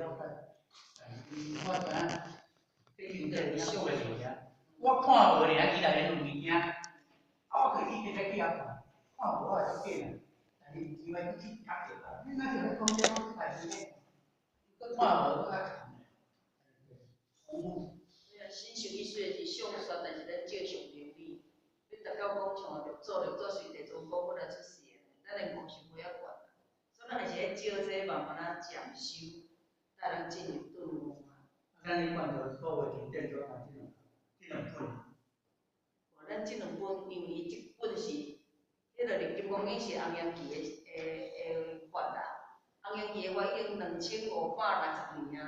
了解。我知影，这经典小的物件，我看無爾，其他人有物件，啊，我去一直咧去遐看，看無我會足緊啊。但是有機會去讀著啊，你若是咧講這我代誌咧，閣看無閣較慘。嗯。對啊，新修伊雖然是上山，但是咱照常明理。你逐到講像六祖，六祖隨地尊講本來出世的，咱的悟性袂曉懸啊，所以咱就是咧照這慢慢仔漸修，帶咱進入頓悟啊。咱你看到所有經典都講這兩本。哦，咱這兩本，因為伊這本是，彼個《金剛經》是洪延祺的法啦，洪延祺的法已經2560年啊。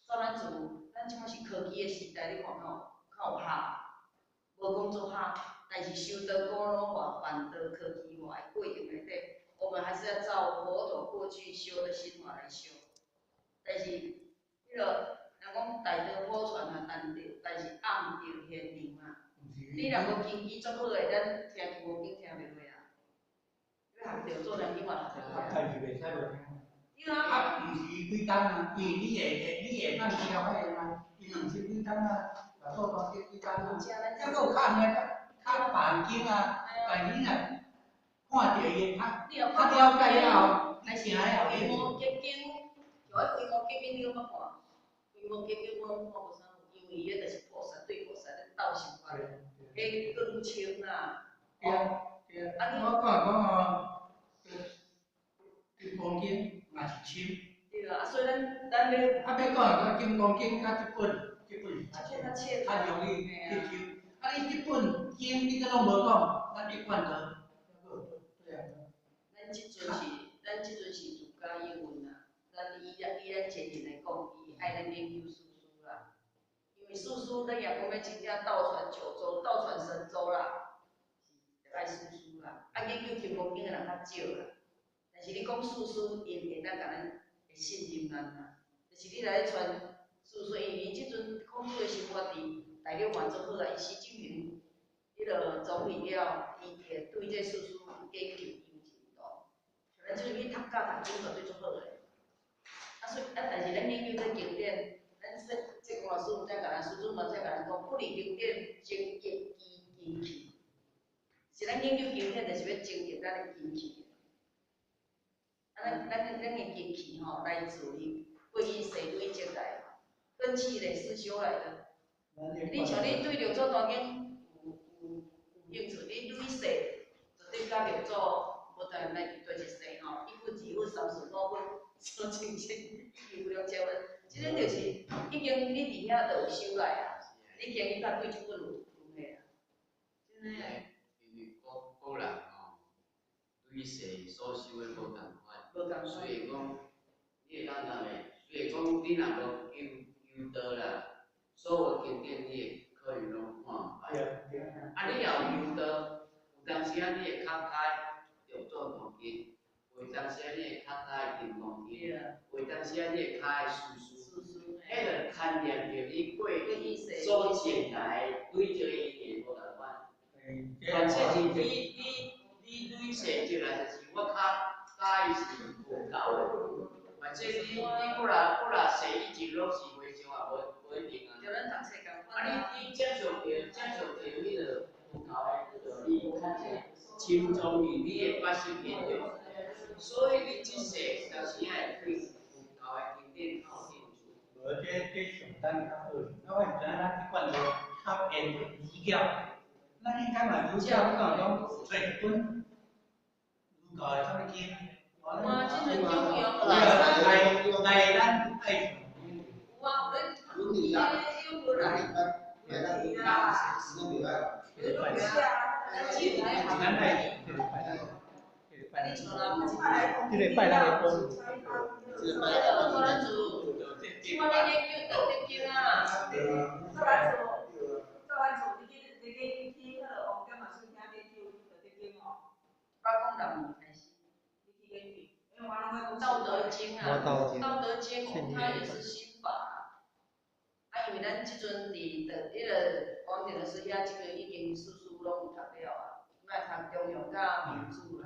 所以咱自咱這馬是科技的時代，你看吼，較有效，無講做效，但是修道古老化、辦道科技化的過程內底，我們還是要照佛陀過去修的心法來修。但是，彼個人講大道普傳啊，但是暗得現量啊。你若無根基足好的，咱聽金剛經聽袂落啊。你學著做人經嘛學袂落啊。但是袂使無聽。對啊。啊，毋是幾冬啊，因為你會當交彼個嘛，伊20幾冬啊，嘛做大幾冬啊，抑閣有較爾較別經啊，但是你若看著伊較較了解了後，你聽了後，維摩詰經，像彼維摩詰經你敢捌看？維摩詰經我攏看無啥，因為伊彼就是菩薩對菩薩咧鬥心法，彼更清啊。對啊，對啊。我看講哦，金剛經嘛是深。對啊，所以咱咧。啊，欲講講金剛經佮這本，這本是較較容易吸收。啊，你這本經你閣攏無講，咱一貫道。對啊。咱這陣是儒家英文啊，咱以咱前人來講，伊愛咱研究四書啦。因為四書咱也講欲真正道傳九州、道傳神州啦，是著愛四書啦。啊，研究金剛經的人較少啦。但是你講四書，𪜶會當共咱會信任咱啦。就是你來傳四書，因為伊這陣孔子的生活佇大陸嘛足好啊，伊習近平彼個總理了，伊會對這四書研究伊有程度。像咱這陣去讀教讀經絕對足好的。啊，所以啊，但是咱研究這經典，咱這這公老師有在共咱師尊嘛在共咱講，不離經典，精益其根器。是咱研究經典，就是欲精進咱的根器。啊，咱的根器吼，來自於過去世累積來，根器累世修來的。你像你對六祖壇經有興趣，你累世絕對佮六祖無但來對一世吼，一分、二分、三分、五分，三千千，一無量千分，這個就是已經你佇遐就有修來啊，你經伊才對這本有彼啊。真的。因為古人吼，累世所修的無仝款，無仝款。所以講，你會當踮的，雖然講你若無求道啦，所有經典你會可能攏看毋捌。啊，你若有求道，有當時仔你會較開六祖壇經，有當時仔你會較開金剛經，有當時仔你會較開四書，彼個牽連著你過去所前來累積的因緣無仝款。反正是你累世積來，就是我較佮意是佛教的。反正你過來世以前攏是和尚啊，無一定啊。啊，你接受著彼個佛教的道理，較濟深藏於你的八識田中，所以你這世有當時仔會對佛教的經典較有興趣。無，這上單較好，我毋知影咱一貫道較緣儒教，咱應該嘛儒教，你講講揣一本儒教的啥物經？哇，這陣中庸來來，咱愛。有啊，有咧，有來。咱愛這個拜咱的本。這擺咧研究道德經啊。做咱厝，做咱厝，你去彼个王感嘛顺听研究道德经哦。我講人還是。你去研究，因為我攏愛講。道德經啊，道德經它也是心法啊。啊，因為咱這陣佇的彼個王典老師遐，這個已經四書攏有讀了啊，莫讀中庸佮孟子啦。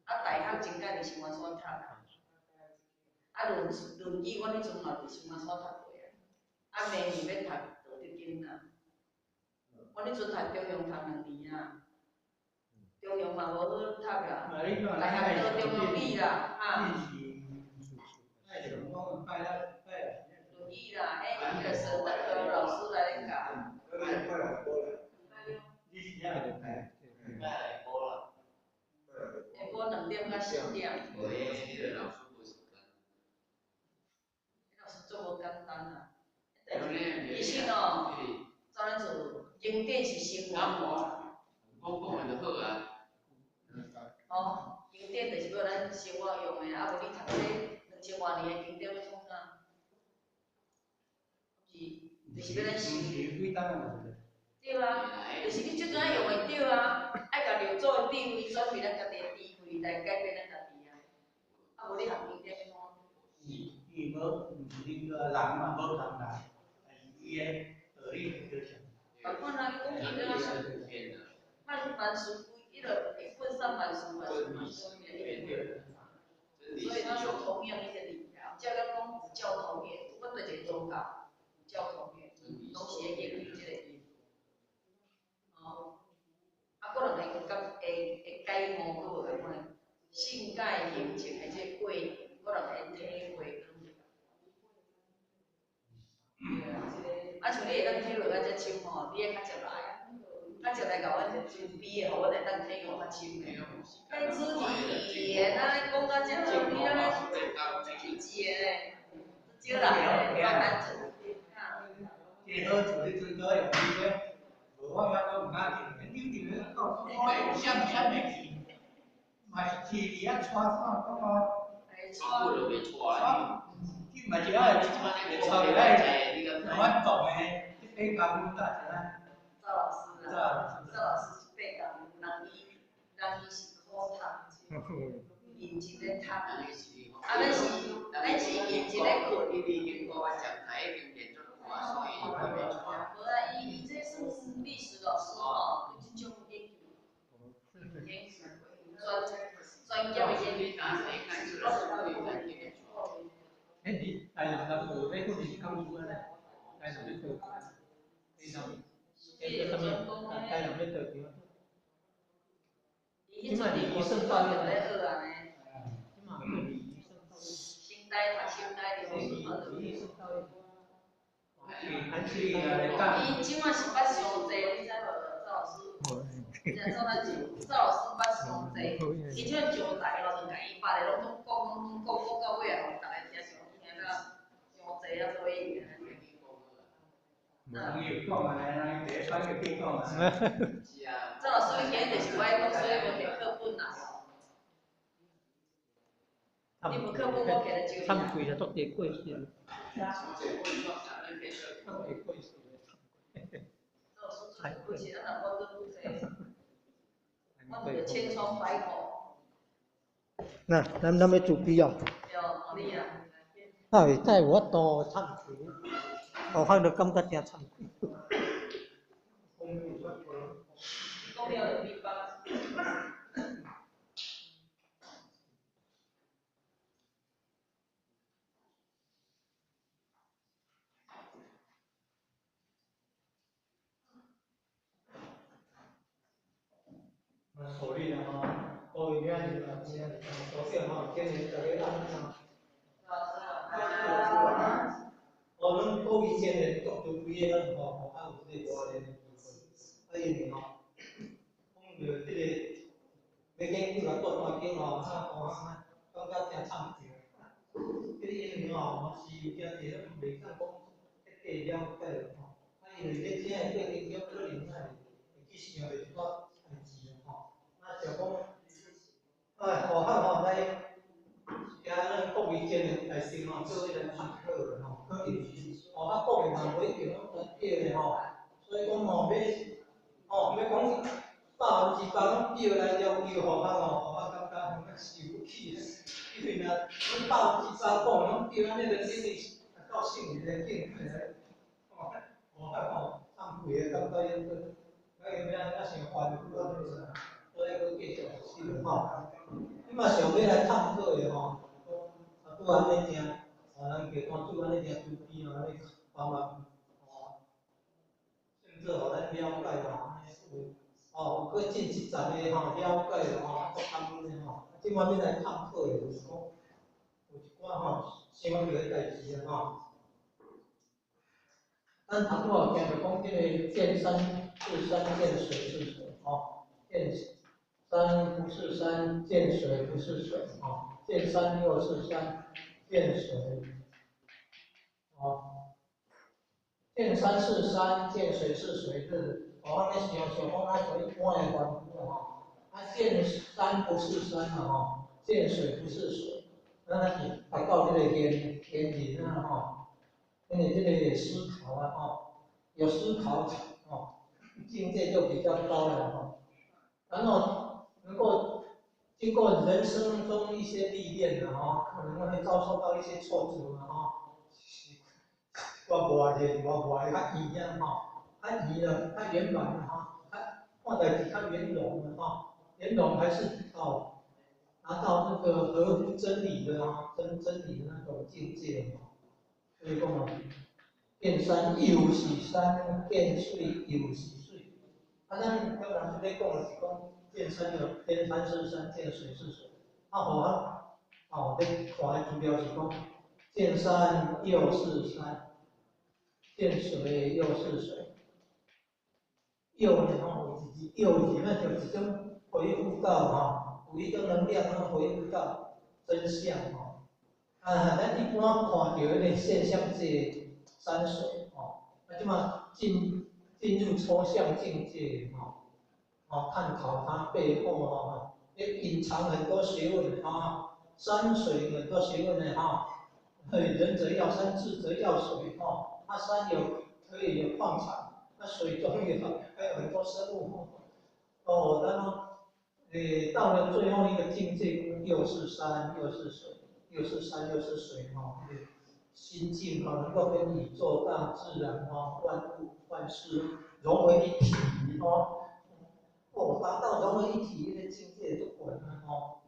啊，大學真簡就是完全讀啊。啊，啊，论论语，阮彼阵嘛伫新马所读过啊。啊，明年欲读道德经啊。阮彼阵读中庸读2年啊。中庸嘛无好读啦。来学道中庸理啦，哈。论语啦，迄个神的科老师来咧教。下晡2点到4点。无，迄个老师无时间。老师足无简单啊！其实哦，怎咱做经典是生活。讲讲的就好啊。哦，经典就是欲咱生活用的，啊无你读这2000外年的经典欲创啥？是，就是欲咱生。对啊，就是你最阵爱用会著啊，爱共六祖的智慧转变咱家己的智慧来改变咱家己啊。啊，无你学经典欲创？伊无，毋是恁个人嘛无共啦，但是伊的道理就像。共款啊，你讲经啊，万万事归，彼个会分散万事万事嘛。所以他说同样一个理啊，才敢讲有教同业，阮对一个宗教，有教同业，拢是咧研究这个因。哦，啊，阁两个感会会解悟，阁无共款，信解行证的这个过程，阁人会体会。啊，像你会当体会到遮深吼，你会较捷来，较捷来共阮慈悲的，予阮会当体悟较深的。彼主题语言安呢讲到遮好，你安呢去一个咧，少人咧，较难做。这好处你最多用你咧，无我遐阁毋敢去，你伫咧讲，我有啥啥袂去，嘛是去伫遐带看讲哦。带久就袂带。你嘛是爱会带落来，台湾讲的，这八工夫搭一下。赵老师啊，赵老师是八工夫，人伊是苦读，认真咧读。啊，咱是认真咧困。伊伫英国啊，讲台已经练足久啊，所以伊袂带。无啊，伊这算历史老师吼，对这种研究，研究专专业的研究。哎，你台南人无咧，训练讲究安尼，台南咧做，台南，欸，啥物？台南咧做对。伊彼阵伫国小教育咧学安尼。这马礼仪圣道院。新台读新台就礼仪圣道院。伊这马是捌上济，你知无？赵老师。赵老师，赵老师捌上济，伊这马上台咯，就共伊别个拢总讲，拢总讲讲到尾啊，予逐个听上听到伤济啊，做伊。人伊有讲啊，人伊第一摆就去讲啊。是啊。赵老师伊今日就是我爱讲，所以无摕课本啦。你无课本，我摕来招你。忏悔啊，足济过失。忏悔过失。赵老师出过失，咱若讲阁愈济，我毋就千疮百孔。那，咱欲自卑哦。对，你啊。那会才有法度忏悔，我反正感觉诚忏悔。讲了就闭巴。啊，所以啦吼，各位今日啊，今日所长吼，今日大家安怎？哦，咱各位先来独独几个咱吼，较有这个锻炼的机会。啊，因为吼，讲著这个欲研究来做专经吼，啊，哦，感觉诚惭愧。这个因为吼，嘛是有诚济咱袂当讲彻底了解吼。啊，因为咧这个过程中可能会去想著一寡代志吼。啊，就讲，哎，何汉吼来，今咱国语真的大师吼，做伙来上课吼，可能吼啊，国语嘛无一定拢全对的吼，所以讲吼，欲吼欲讲100%拢对来要求何汉吼，我感觉吼较受不起，因为若拢100%讲拢对，按呢就等于到圣人的境界来，吼，何汉吼，忏悔的感觉犹阁，啊，因为咱伤烦恼啊，所以阁继续学习吼。你嘛想欲来探讨的吼，啊，对拄按呢诚，哦，人叫天主按呢诚慈悲吼，按呢帮忙，哦，甚至予咱了解吼，按呢有，哦，有阁进一层的吼了解吼，足感恩的吼。啊，这摆欲来探讨的就是讲，有一寡吼想著的代志啊吼。咱头拄仔有听著讲，这个见山是山，见水是水，吼，见山不是山，见水不是水，吼，见山又是山，见水，哦，见山是山，见水是水，这是哦，按呢想想讲，啊，像一般的凡夫啦吼，啊，见山不是山啦吼，见水不是水，咱是达到这个仙仙人啊吼。因为这个思考啊，吼，有思考，哦，境界就比较高了吼。然后能够经过人生中一些历练的吼，可能会遭受到一些挫折啊吼。我无爱的，我无爱较圆啊吼，较圆了，较圆满了吼，较看代志较圆融了吼，圆融还是哦，达到那个合乎真理的啊，真理的那种境界吼。所以讲啊，见山又是山，见水又是水。啊，咱刚刚咧讲的是讲，见山又见山是山，见水是水。啊，予我哦，咧看的资料是讲，见山又是山，见水又是水。又呢吼，有一字又字，那就一种回复到吼，有一种能量，能回复到真相吼。啊，咱一般看著彼个现象界山水吼，啊，这马进入抽象境界吼，哦，探讨它背后吼，咧隐藏很多学问哈，山水很多学问的哈，仁者要山，智者要水吼，啊，山有可以有矿产，那水中有还有很多生物，哦，然后，诶，到了最后一个境界，又是山又是水。又是山又是水吼，心境吼能够跟宇宙大自然吼万物万事融为一体吼，哦，达到融为一体彼个境界足悬啊吼。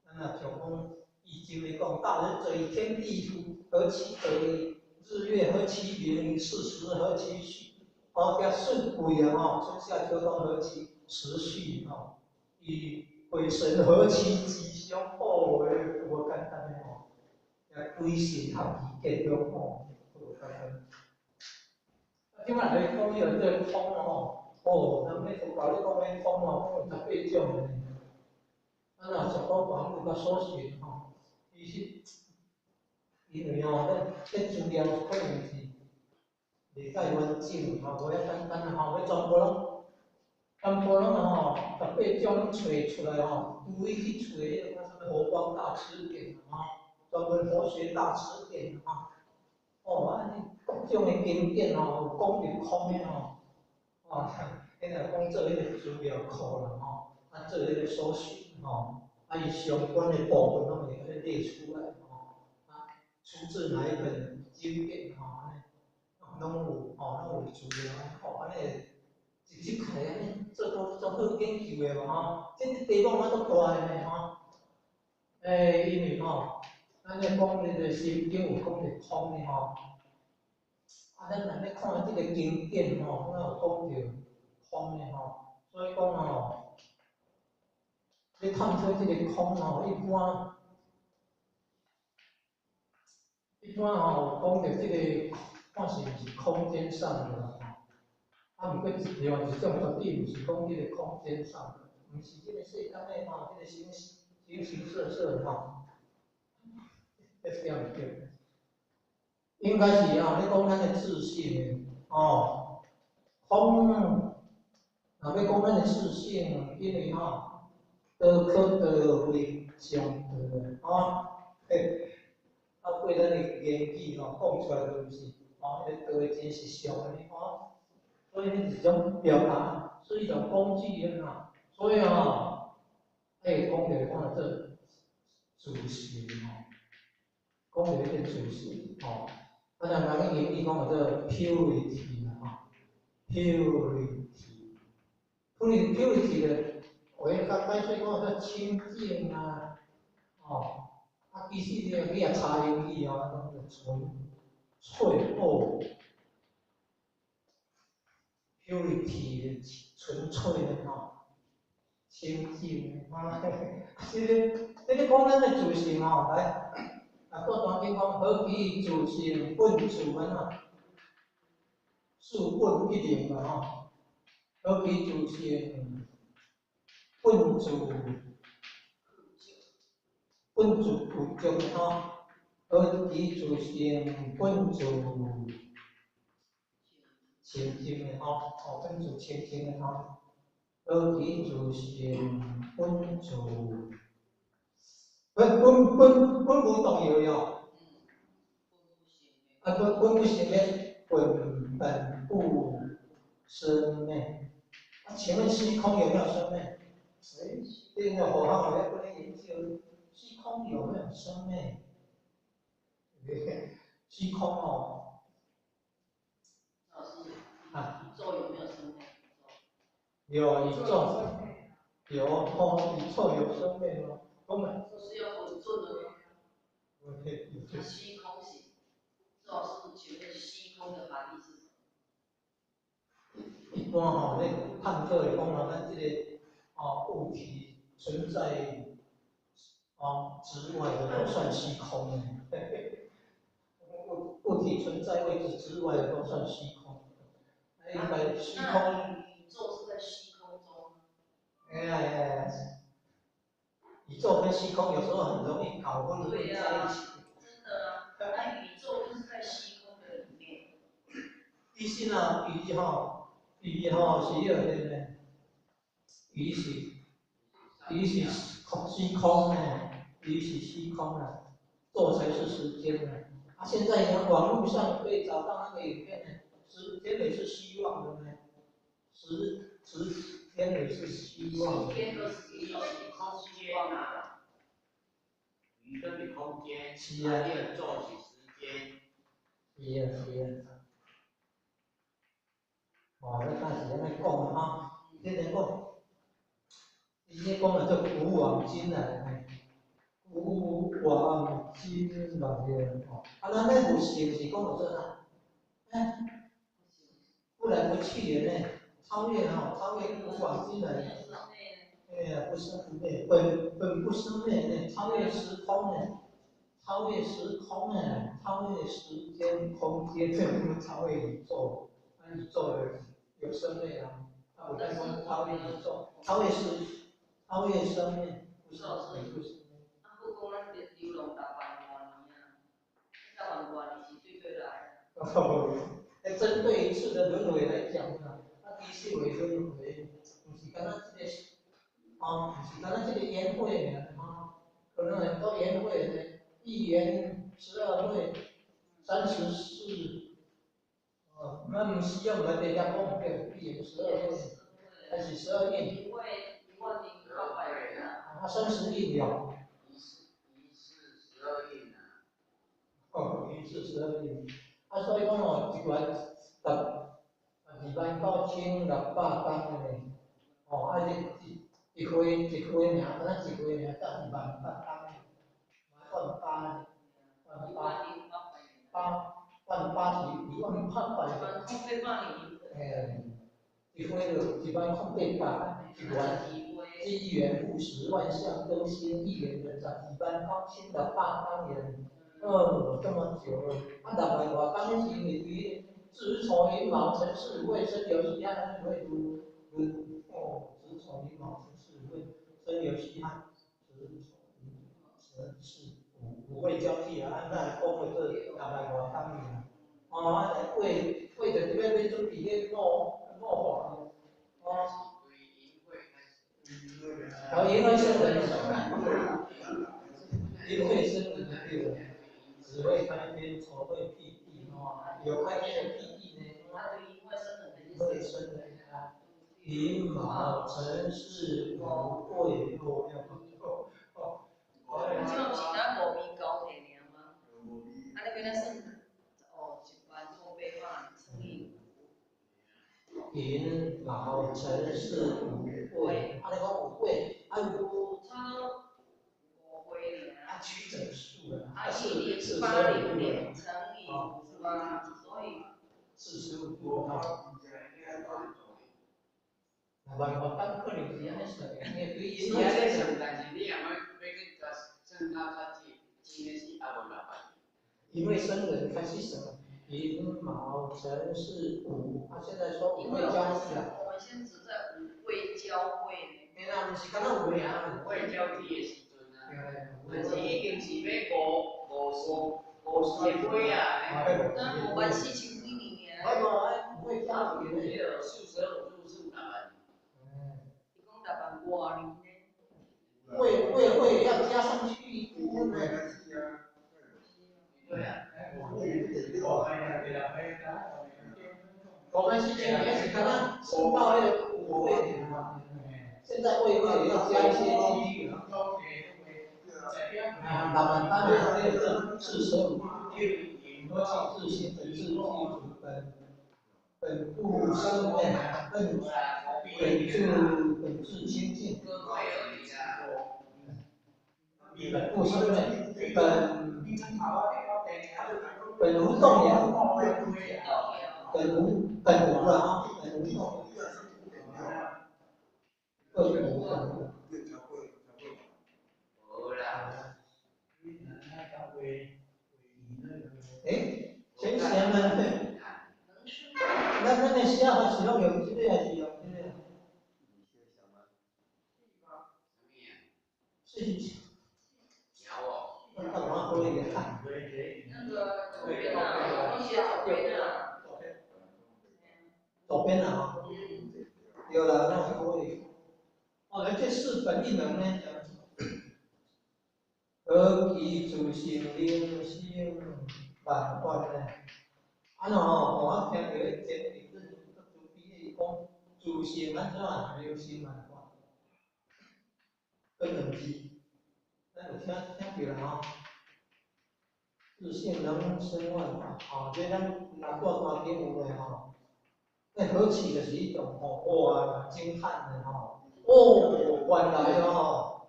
咱若像讲易经咧讲，大人者与天地合其德，日月合其明，四时合其序，哦，遐顺位啊吼，春夏秋冬合其时序吼，与鬼神合其吉凶，哦，无简单的吼。鬼神合其吉凶吼，无简单。啊，这摆来讲伊个这个空吼，哦，人咧佛教咧讲彼空吼，讲有18种的呢。啊，若像讲网路佮搜寻吼，其实因为吼，咱这资料可能是袂介完整吼，无遐简单吼，欲全部拢吼，18种拢揣出来吼，除非去揣彼个啥物佛光大辞典吼。专门佛学大辞典吼，哦，按呢各种的经典吼，有讲著空的吼，哦，彼若讲做彼个资料库啦吼，啊做彼个搜寻吼，啊伊相关的部分拢会共你列出来吼，啊出自哪一本经典吼，按呢拢有吼，拢有资料吼，按呢直接开按呢做做做好研究的嘛吼，这个题目嘛足大的呢吼，欸，因为吼。咱咧讲彼个心经有讲著空的吼，啊，咱若咧看这个经典吼，敢有讲著空的吼，所以讲吼，咧探讨这个空吼，一般吼讲著这个看是毋是空间上的啦吼，啊，毋过另外一种绝对毋是讲这个空间上的，毋是这个世间的吼，这个形形形色色吼。这对毋对？应该是吼，咧讲咱的自性的哦，空，若欲讲咱的自性，因为吼，道可道非常道吼，嘿，啊，过咱的言语吼，讲出来都毋是吼，彼个道的真实相按呢吼，所以彼是一种表达，是一种工具啊，所以吼，爱讲著讲做自性吼。讲著彼个自性吼，啊，咱人英语讲叫做 purity 啦吼，purity，purity 的话较解释讲叫清净啊，吼，啊其實你若查英語哦，攏純粹哦，purity 純粹的吼，清淨的吼。這個講咱的自性吼，來，啊，大單經講何其自性本自按怎？四本一靈嘛吼，何其自性本自。本自具足吼，何其自性本自清淨的吼，哦，本自清淨的吼，何其自性本自，本本本本無動搖喲，啊，本本不生滅，本本不生滅。啊，請問虛空有沒有生滅？哎，這個火候我不能研究。虛空有沒有生滅？虛空哦。老師，啊，宇宙有沒有生滅？有宇宙，有哦，宇宙有生滅嗎？我們。是要混沌的嗎？它虛空是，老師，請問虛空的含義是什麼？一般吼，咧探討會講啦，咱這個哦物體存在。哦，之外的都算虛空的，物體存在位置之外的都算虛空。那應該虛空。宇宙是在虛空中。哎呀呀！宇宙跟虛空有時候很容易搞混在一起。真的啊，那宇宙就是在虛空的裡面。其實啊，魚吼，魚吼是彼個呢，魚是魚是空虛空的。魚是虛空啊，宙才是時間啊。啊，現在呢，網絡上可以找到那個影片呢，時間也是虛妄的呢，時間也是虛妄的。時間是空間啊，宇宙是空間，是啊，宙是時間。是啊是啊。哦，咱當時按呢講哈，這個講，伊咧講的做古往今來。古往今來的吼，啊，咱咧佛性是講做啥？哎，不來不去的呢，超越吼，超越古往今來。哎呀，不生不滅，本本不生滅呢，超越時空呢，超越時空呢，超越時間空間，超越宇宙，那宇宙有生滅啊，啊，我在講超越宇宙，超越時，超越生命，不是本不生滅。講咱流浪六萬外年啊，六萬外年是對佗來？哦，欸，針對一次的輪迴來講啊，啊，其實為輪迴，毋是敢若這個，哦，毋是敢若這個緣會爾，哦，可能很多緣會呢，一緣12會，34，哦，那毋是用來底下講對，一緣12會，還是12運？一萬10008人啊。啊，30運了。哦，一次12運，啊，所以講哦，一月129600工的呢，哦，啊，一一歲一歲爾，敢若一歲爾才28000工，萬八，萬八，八萬八是10800。哎，一歲就10800，一元，一元復始，萬象更新，一元就129600工元。哦，這麼久了，啊，6萬外工是因為對子丑寅卯辰巳午未申酉戌亥，咱會讀哦，子丑寅卯辰巳午未申酉戌亥，子丑寅辰巳午五位交替啊，按咱講的做6萬外工爾。哦，啊，來為為著這欲準備咧五五化，哦。然後寅會生人，寅會生人對。子會開天，丑會辟地，哦，有開天的辟地呢。會生人啊，寅卯辰巳午未哦，哦哦。這毋是咱五味交替爾嗎？啊，你欲怎算？哦，10800乘以五。寅卯辰巳午未，啊，你講午未，啊五超五會爾。啊，取整數。10800乘以58，所以45度吼。万法单可能是按呢算的，因为对是按呢算，但是你若欲去共算到较精，真的是犹无六万。因为生人开始算寅卯辰巳午，他现在说因为午未交替啊。我们现在只在午未交会呢。嘿啦，毋是敢若有尔。午未交替的时阵啊，但是已经是欲五五四五四的尾啊。那5万4000几年尔。我无未交替咧。四舍五入是6万。伊讲6万外年呢。未要加上去一部分呢。对啊。5万4000年是敢若算到彼个午未尔嘛。现在未会也要加一些几率啊。啊，6万单位四舍五入，何其自性本自具足，本不生灭，本自清净。本不生灭，本无动摇，本无啊，本无动摇。本无本无。无啦。欸，先贤们，咱的写法是拢用这个还是用这个？是。那个左边啊，你写左边啊。左边啊，吼。对啦，那还可以。哦，那这四本一能呢？何其自性能生万法呢？啊喏吼，我听著彼前阵足慈悲的伊讲，自性按怎能生万法？分两字，咱有听著啦吼。自性能生万法，吼，这咱若挂单经有的吼，那何其就是一种吼，哇，惊叹的吼，哦，原来哦，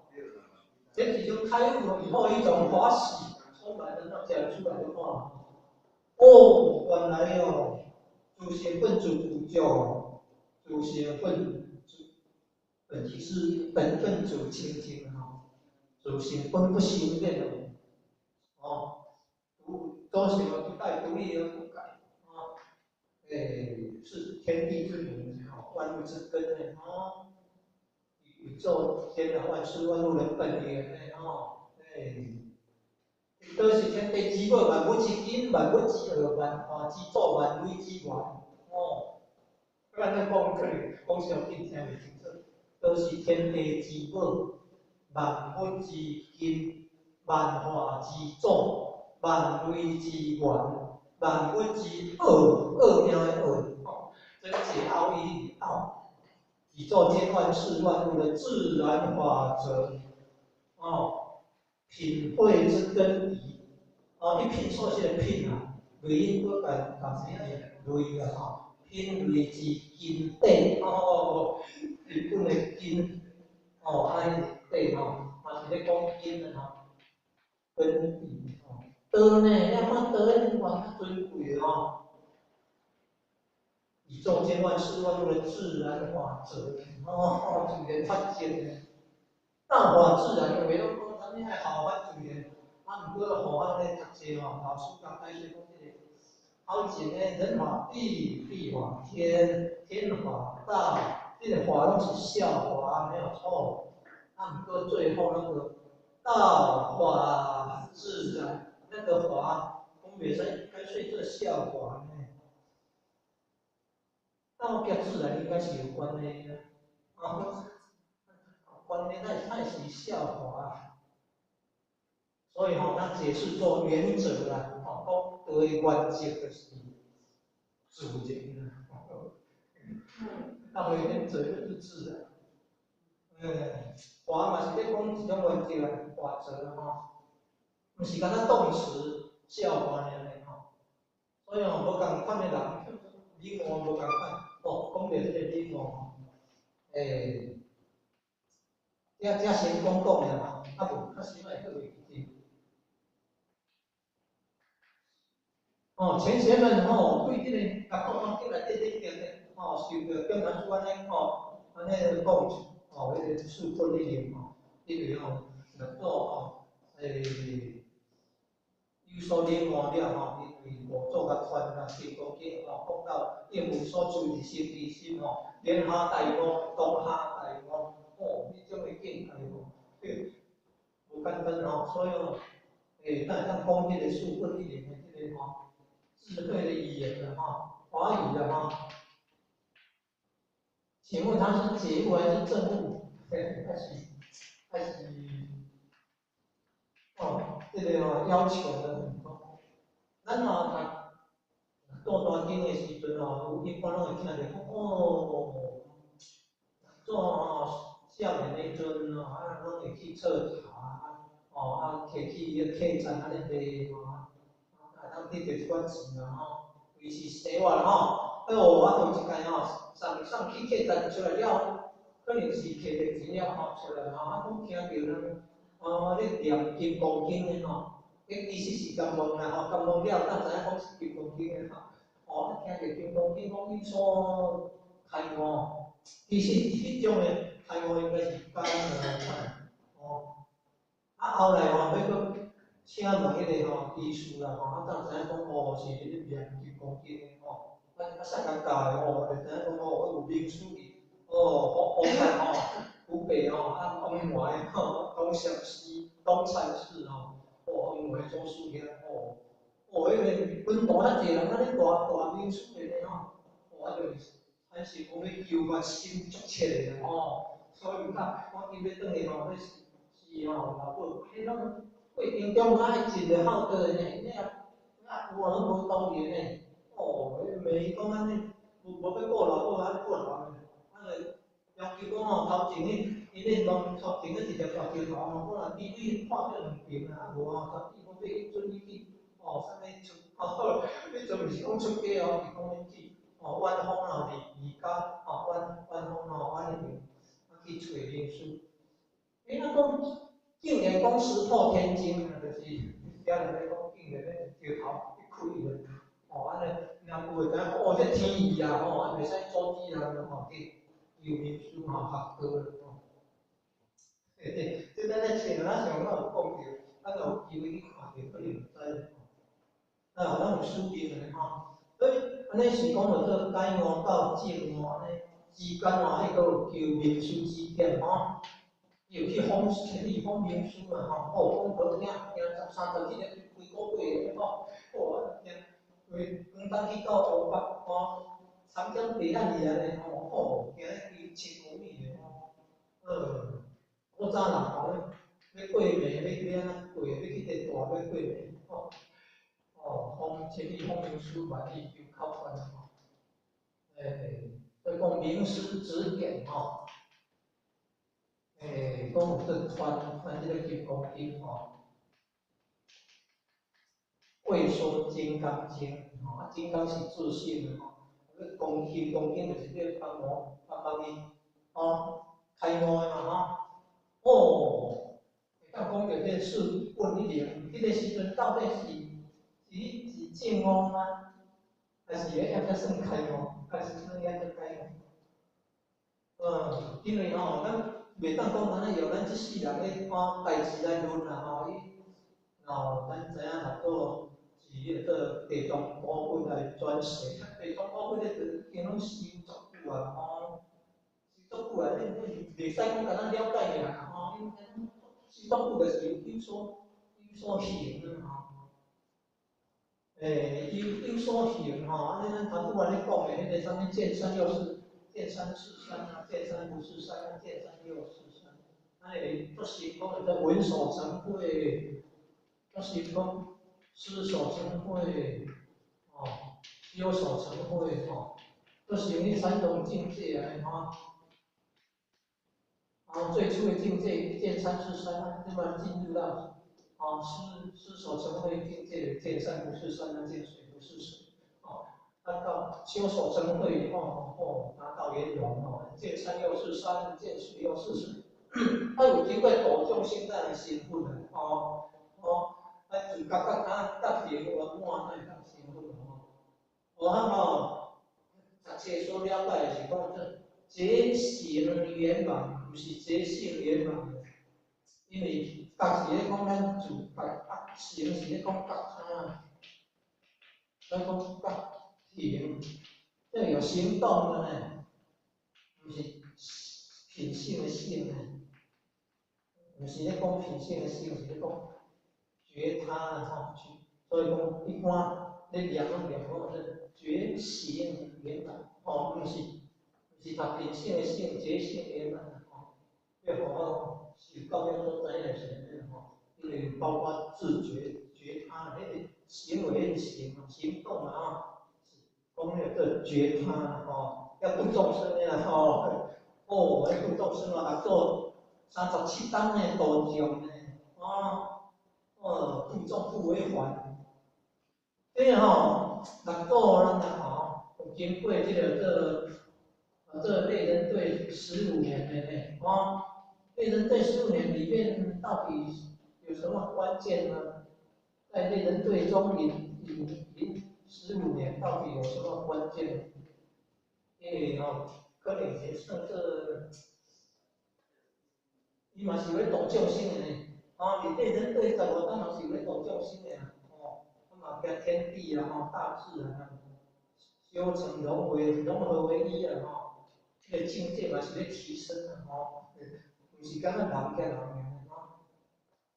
这是一种开悟以后一种欢喜，充满的那讲出来的话，哦，原来哦，自性本自具足，自性本自本是本本自清净吼，自性本不生灭的，哦。都是不带独立而不改，啊，是天地之母，万物之根呢，哦，宇宙间的万事万物的本源呢，哦，都是天地之母，万物之根，万物之奥，万化之祖，万类之源，哦，咱咧讲可能讲伤紧听袂清楚，都是天地之母，万物之根，万化之祖。万类之源，万物之奥，奥妙的奥，吼，真解奥义的奥，宇宙间万事万物的自然法则，哦，品慧之根底，哦，一品所写的品啊，类应阁共共啥物类啊，吼，品类之根底，哦，日本的根，哦，啊，底吼，嘛是咧讲根的吼，根底吼。道呢？你看道咧，哇，较尊贵哦。宇宙间万事万物的自然法则，哦，自然法则。道法自然，有的拢讲啥物爱效法自然，啊，毋过予咱咧读册吼，老师刚开始讲这个，头前咧人法地，地法天，天法道，这个法拢是效法，没有错。啊，毋过最后那个道法自然。那个法，讲袂使，干脆做效法呢。道佮自然应该是有关系的，啊，关系那那是效法。所以吼，咱解释做原则啦，吼，讲道的原则就是自然啦。道的原则就是自然。法嘛是咧讲一种原则啊，法则吼。毋是干焦动词效法尔呢吼，所以吼无仝款的人，你我无仝款。哦，讲著这个你我，这先讲讲尔嘛，啊无较时会阁袂记得。哦，前贤们吼，对这个六祖坛经内底咧定咧，吼，受著点传师按呢吼，按呢讲，吼，彼个四不一灵吼，因为吼，六祖吼，有所领悟了吼，因为五祖共传啊，金刚经吼，讲到应无所住而生其心吼，莲花大悟，当下大悟，哦，彼种的境界吼，无简单吼，所以吼，咱会当讲彼个四不一灵的这个吼。智慧的语言的哈，华语的哈，请问他是解悟还是证悟？还是哦，这个哦要求的很高。咱哦读大经的时阵哦，有一般拢会听著讲哦，做哦少年的阵哦，啊拢会去彻查，哦啊提去彼客栈按呢卖吼。通得著一寡钱啦吼，维持生活啦吼。哎哟，我头一摆吼，送送去客栈出来了，可能是摕著钱了吼出来吼，啊，讲听著人哦咧念金刚经的吼，彼其实是监梦啦吼，监梦了，才知影讲是金刚经的吼。哦，听著金刚经讲有所开悟，其实彼种的开悟应该是解悟哦。啊，后来吼，欲阁请问彼个吼居士啦吼，啊，才知影讲哦是咧念金刚经的吼，啊啊啥人教的哦，就知影讲哦，有名师去，哦，湖南吼，湖北吼，啊，王怀吼，东禅师，东禅寺吼，哦，王怀祖师遐吼，哦，彼个本土遐济人按呢大大名师的呢吼，哦，啊就是产生讲欲求法心足切的啦吼，所以较我今欲转去吼，欲是吼老母，彼拢。过程中爱真个好德的呢，你啊啊有啊拢无当然呢，哦，骂伊讲按呢，无无欲顾老母，按顾老的，啊就要求讲吼，头前彼，伊咧弄头前彼一粒大石头吼，可能滴水破掉两边啊，无吼，头伊讲欲准伊去，哦，啥物出，哦，彼阵毋是讲出家哦，是讲欲去，哦，远方哦，离离家，哦，远远方吼，按呢边，啊去揣名师，欸，啊讲。竟然讲石破天惊啊，就是遐人咧讲，竟然咧石头一开咧，哦，按呢，若有会知影讲，哦，这天意啊，吼，啊袂使阻止人吼，去求名师吼学道吼。嘿嘿，这咱咧前咱上咱有讲著，咱有机会去看著，可能毋知吼。啊，咱有书经的吼，所以按呢是讲著做解悟到证悟按呢之间吼，彼阁有求名师指点吼。伊有去访千里访名师嘛吼，哦，讲无听听十三十几日，几个月吼，哦，听，为广东去到湖北吼，长江对岸去按呢吼，哦，行规1000公里的吼，古早人吼，欲过暝，欲欲按怎过，欲去佇大欲过暝吼，哦，访千里访名师万里求口传吼，所以讲名师指点吼。讲有做传传这个金刚经吼，未说金刚经吼，啊，金刚是自性的吼，啊，讲金刚经就是咧帮忙帮帮伊吼开悟的嘛吼，哦，会当讲著这四问一灵，彼个时阵到底是是证悟吗？还是抑阁算开悟？还是算抑阁解悟？因为吼，咱袂当讲按呢用咱这世人的吼代志来论啦吼，伊吼咱知影六祖是彼个做地藏五佛来转世，地藏五佛咧就已经拢修足久啊吼，修足久啊，你你袂使讲敢若了解尔吼，因修足久就是有所行啊吼，有所行吼，按呢咱头拄仔咧讲的彼个啥物见山又是见山是山啊，见山不是山啊，见山又是山。啊，会做成讲会做闻所成慧，做成讲思所成慧，哦，修所成慧吼，做成彼三种境界按呢吼。然后最初的境界，见山是山啊，这么进入到哦思所成慧境界，见山不是山啊，见水不是水，哦。啊，到修所成慧哦哦，达到圆融哦，见山又是山，见水又是水，啊有经过度众生才会成佛啊，哦哦，啊自觉觉啊觉成圆满才会当成佛吼。我吼，读册所了解的是讲这觉行圆满，毋是觉性圆满。因为觉是咧讲咱自觉，啊行是咧讲觉他，所以讲觉行，这有行动的呢，毋是品性的性呢，毋是咧讲品性的性，是咧讲觉他吼。所以讲一般咧念拢念讲是觉行圆满，吼，毋是读品性的性，觉性圆满吼，要互我受教育所知影是按呢吼，因为包括自觉、觉他，彼个行为行行动啊吼，讲彼个觉他吼，要度众生的啦吼，哦，要度众生啊，做37冬的度众呢，哦，哦，度众不为凡。这吼，六祖咱来吼，有经过这个做，这类人对15年的呢，哦，类人对十五年里面到底有什么关键呢？在类人对中隐隐隐十五年到底有什么关键？因为吼，可能是算做，伊嘛是欲度众生的呢，哦，伫类人对15冬嘛是欲度众生的啊。嘛，甲天地啊，吼，大自然啊，修成融合为一啊，吼，这个境界嘛是咧提升啊，吼，毋是干焦人佮人尔，吼。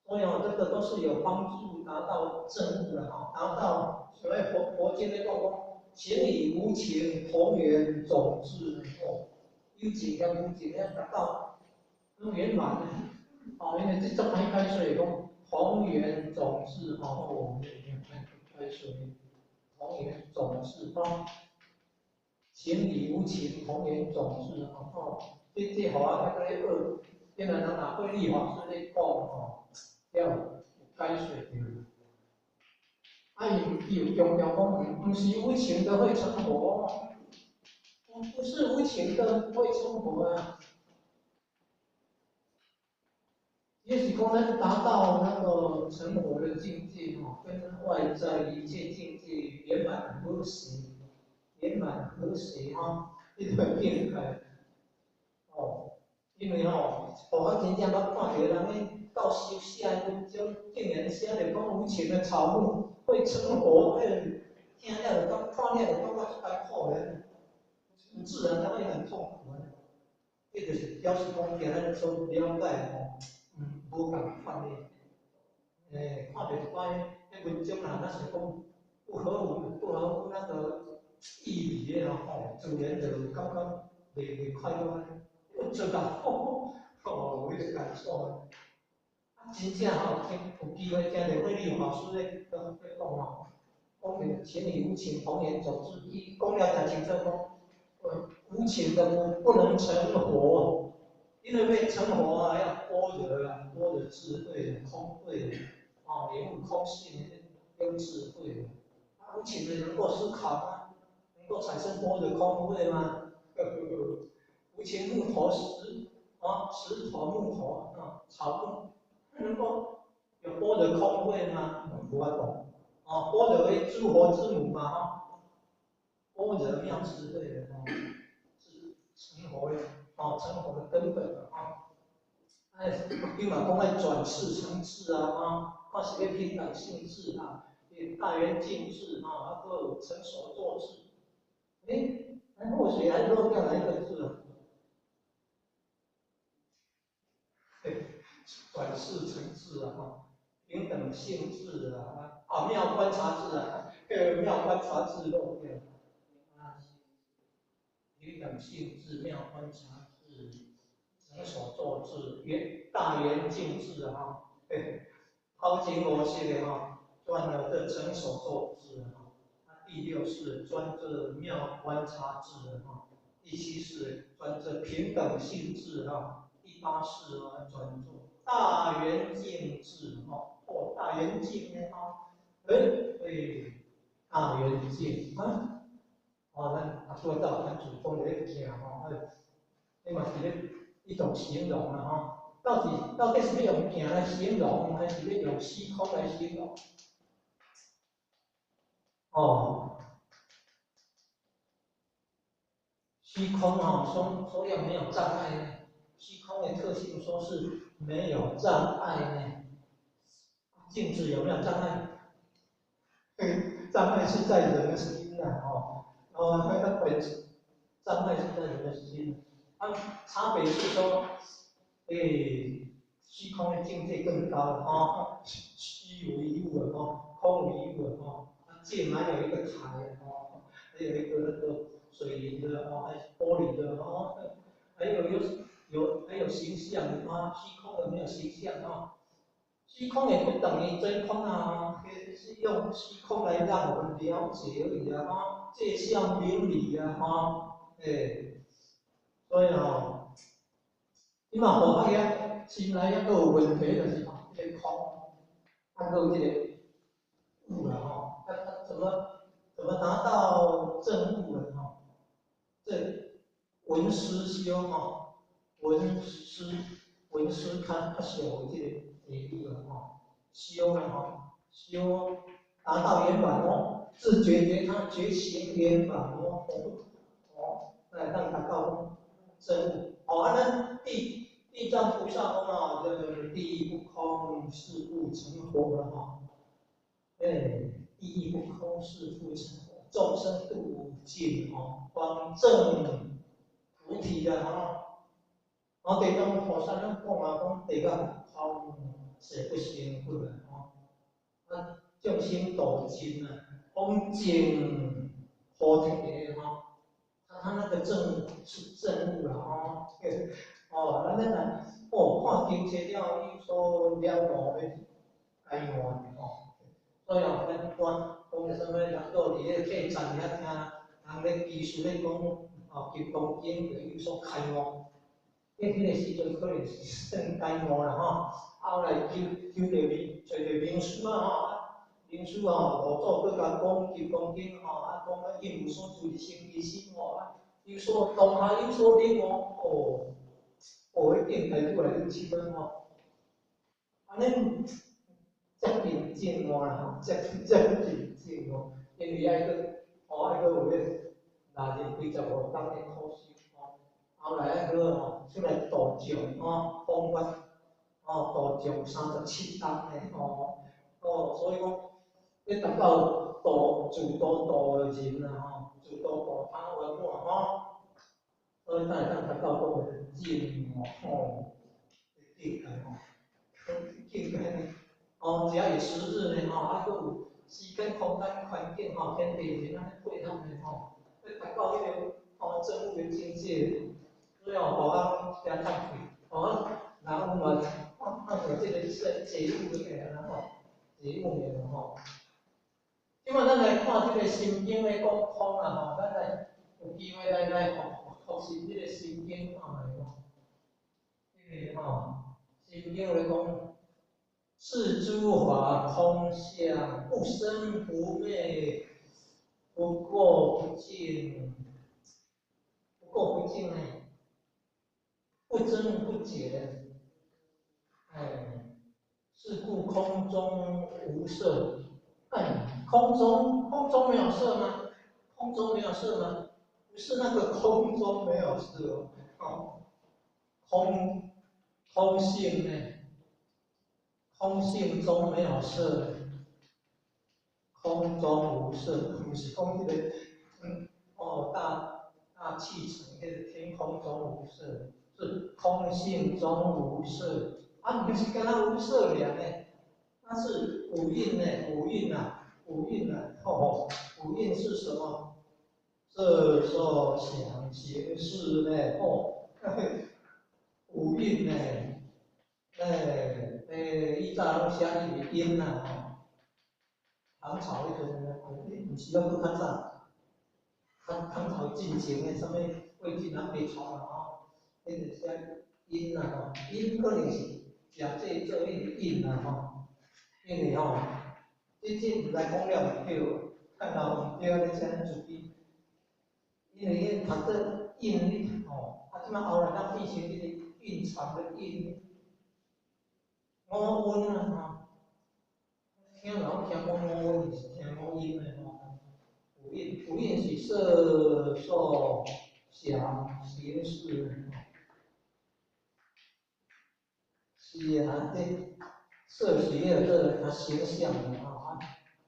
所以哦，这个都是有帮助达到证悟的吼，达到所谓佛经咧讲讲，情与无情同源种智，哦，有情佮无情要达到拢圆满的，哦，因为这足歹解说讲同源种智，吼，哦。开水，同源种智吼，情与无情同源种智吼，哦，这予我较阁咧学，原来人若慧理法师咧讲吼，了有解说著。啊，伊有强调讲，毋是无情的会成佛，不是无情的会成佛啊。也是讲咱达到那个成佛的境界吼，跟外在一切境界圆满和谐，圆满和谐吼，彼个境界。哦，因为吼，我真正捌看著人咧教授写的文章，竟然写著讲无情的草木会成佛，哎，听了就感看了就感觉足艰苦的，自然他会很痛苦的。这就是表示讲，今咱所了解吼。无仝款的，欸，看著一寡彼文章啦，若是讲不合乎那个义理的吼，自然就感觉袂快乐，我做到，吼，有彼个感受。啊，真正吼，听有机会听著慧理法师咧咧讲吼，讲著情与无情同源种智，伊讲了诚清楚讲，无情的不能成佛。因为欲成佛啊，要般若啊，般若智慧、空慧，哦，领悟空性用智慧。啊，无情的能够思考吗？能够产生般若空慧吗？无情木头石啊，石头木头啊，草木，能够有般若空慧吗？无法度。哦，般若为诸佛之母嘛，吼，般若妙智慧的哦，是成佛的。哦，成佛的根本啊！哎，伊嘛讲爱转识成智啊，啊，看是欲平等性智啊，大圆镜智啊，啊，阁有成所作智。欸，那或许还漏掉哪一个字啊？转识成智啊，哈，平等性智啊，啊，妙观察智啊，妙观察智漏掉。啊，平等性智、妙观察智、成所作智、圆大圆镜智啊，头前五识的吼，转了这成所作智哈，第六识专这妙观察智哈，第七识专这平等性智哈，第八识啊专做大圆镜智哈，哦，大圆镜的哈，哎哎，大圆镜啊。哦，咱啊做到咱主讲咧行吼，彼嘛是咧一种形容啦吼。到底是欲用行来形容，还是欲用虚空来形容？哦，虚空哦，說說要沒有障礙呢，虛空的特性說是沒有障礙呢。鏡子有沒有障礙？障礙是在人的心呐，哦，哦，那個本障礙是在人的心。啊，差別是說，欸，虛空的境界更高了，哦，虛無一物了，哦，空無一物了，哦，鏡還有一個台，哦，還有一個那個水銀的，哦，還是玻璃的，哦，還有有有還有形象啊，虛空的沒有形象哦。虛空也不等於真空啊，是用虛空來讓我們了解而已啊，哈，借相明理啊，哈，欸，所以吼，你嘛佛學遐心內猶閣有問題，就是吼，這個空，啊，閣有這個悟啦，吼，啊怎麼達到證悟的吼？這聞思修吼，聞思較較上有這個。理路了吼，修了吼，修達到圓滿哦，自覺覺他覺行圓滿哦，哦，來當達到證悟。哦，啊，咱地藏菩薩講啊，這個地義不空，是故成佛了吼。欸，地義不空，是故成佛，眾生度無盡吼，方證菩提啊吼。我地藏菩薩攏講啊，講地藏空。誓不成佛啊！吼，啊，眾生度盡啊，方證菩提的吼，他那個證是證悟啦吼，哦，咱咱若哦看經冊了有所了悟的開悟吼，所以哦，咱一般講啥物人都佇咧客棧遐聽人咧技術咧講哦，金剛經就有所開悟，彼個時陣可能是算開悟啦吼。後來求求著名，揣著名師啊吼，名師吼，五祖閣共講金剛經吼，啊講啊應無所住而生其心吼，啊有所當下有所領悟，哦，哦，彼境界愈來愈深吼，按呢接近證悟啦吼，接接近證悟，因為愛閣吼愛閣有彼六日幾十五工的苦修吼，後來愛閣吼出來度眾吼，弘法。哦，度眾37冬的吼，哦，所以講，欲達到度自度度的人啊吼，自度度他圓滿吼，所以才會當達到講的證悟吼，境界吼，境界呢，哦，只要有時日呢吼，啊，閣有時間、空間、環境吼，天地人按呢配合呢吼，欲達到彼個吼證悟的境界，所以哦，互咱遮嘆氣，哦。然後嘛，我有這個說覺悟的啦吼，覺悟的吼。這擺咱來看這個心經咧講空啦吼，咱來有機會來來複習這個心經看覓吼。這個吼，心經咧講，是諸法空相，不生不滅，不垢不淨，不垢不淨呢，不增不減。哎，是故空中無色。哎，空中沒有色嗎？空中沒有色嗎？不是那個空中沒有色哦，空性呢？空性中沒有色，空中無色，不是講這個，哦，大氣層，那個天空中無色，是空性中無色。啊，毋是干焦無色爾呢，那是五蘊呢，五蘊啊，五蘊啊，吼，五蘊是什麼？色受想行識呢，吼，五蘊呢，欸欸，以早攏寫伊是陰啦，吼，唐朝彼陣，毋是猶閣較早，唐朝進前的啥物魏晉南北朝啦，吼，彼個寫陰啦，吼，陰可能是。食這做彼個陰啦吼，因為吼，這毋知講了毋對，看到毋對，你寫咱自己，因為彼讀做蘊吼，啊，這擺後來咱變成這個蘊藏的蘊，五蘊啊吼，聽人聽講五蘊是聽五陰的吼，五蘊，五蘊是色受想行识，是啊，这摄取也有这个它形象的啊，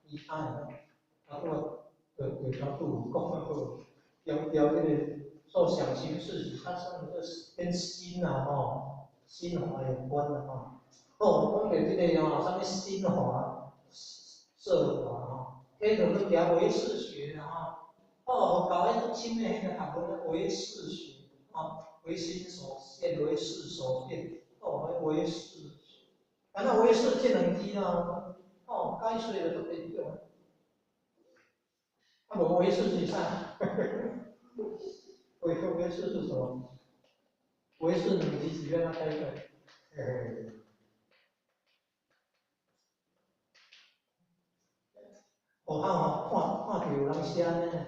其他的，啊，我就就头拄有讲过，强调这个受想行识是产生的这跟心啊吼，心法有关的吼。哦，讲到这个吼，啥物心法、色法吼，彼就去调唯识学吼。哦，搞迄种深的迄个学问，唯识学，吼，唯心所现，唯识所变，哦，唯识，啊那唯识这两字啊，哦，解说就足济种。啊，无唯识是啥？唯识是什么？唯识两字是欲按怎解说？嘿嘿。我看吼，看看著有人写呢。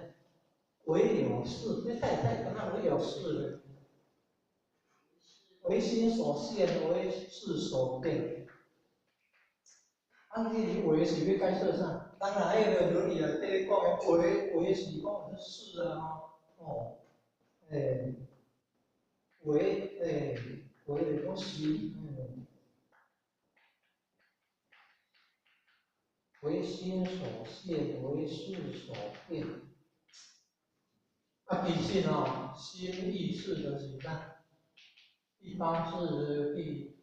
唯了事，你太太敢若唯了事咧？唯心所现，唯识所变。啊，你唯是欲解说啥？当然，彼个论语内底讲的唯，唯是讲是事啊，吼，欸，唯，欸，唯就是讲是，唯心所现，唯识所变。啊，其实吼，心意识就是啥？第八识第，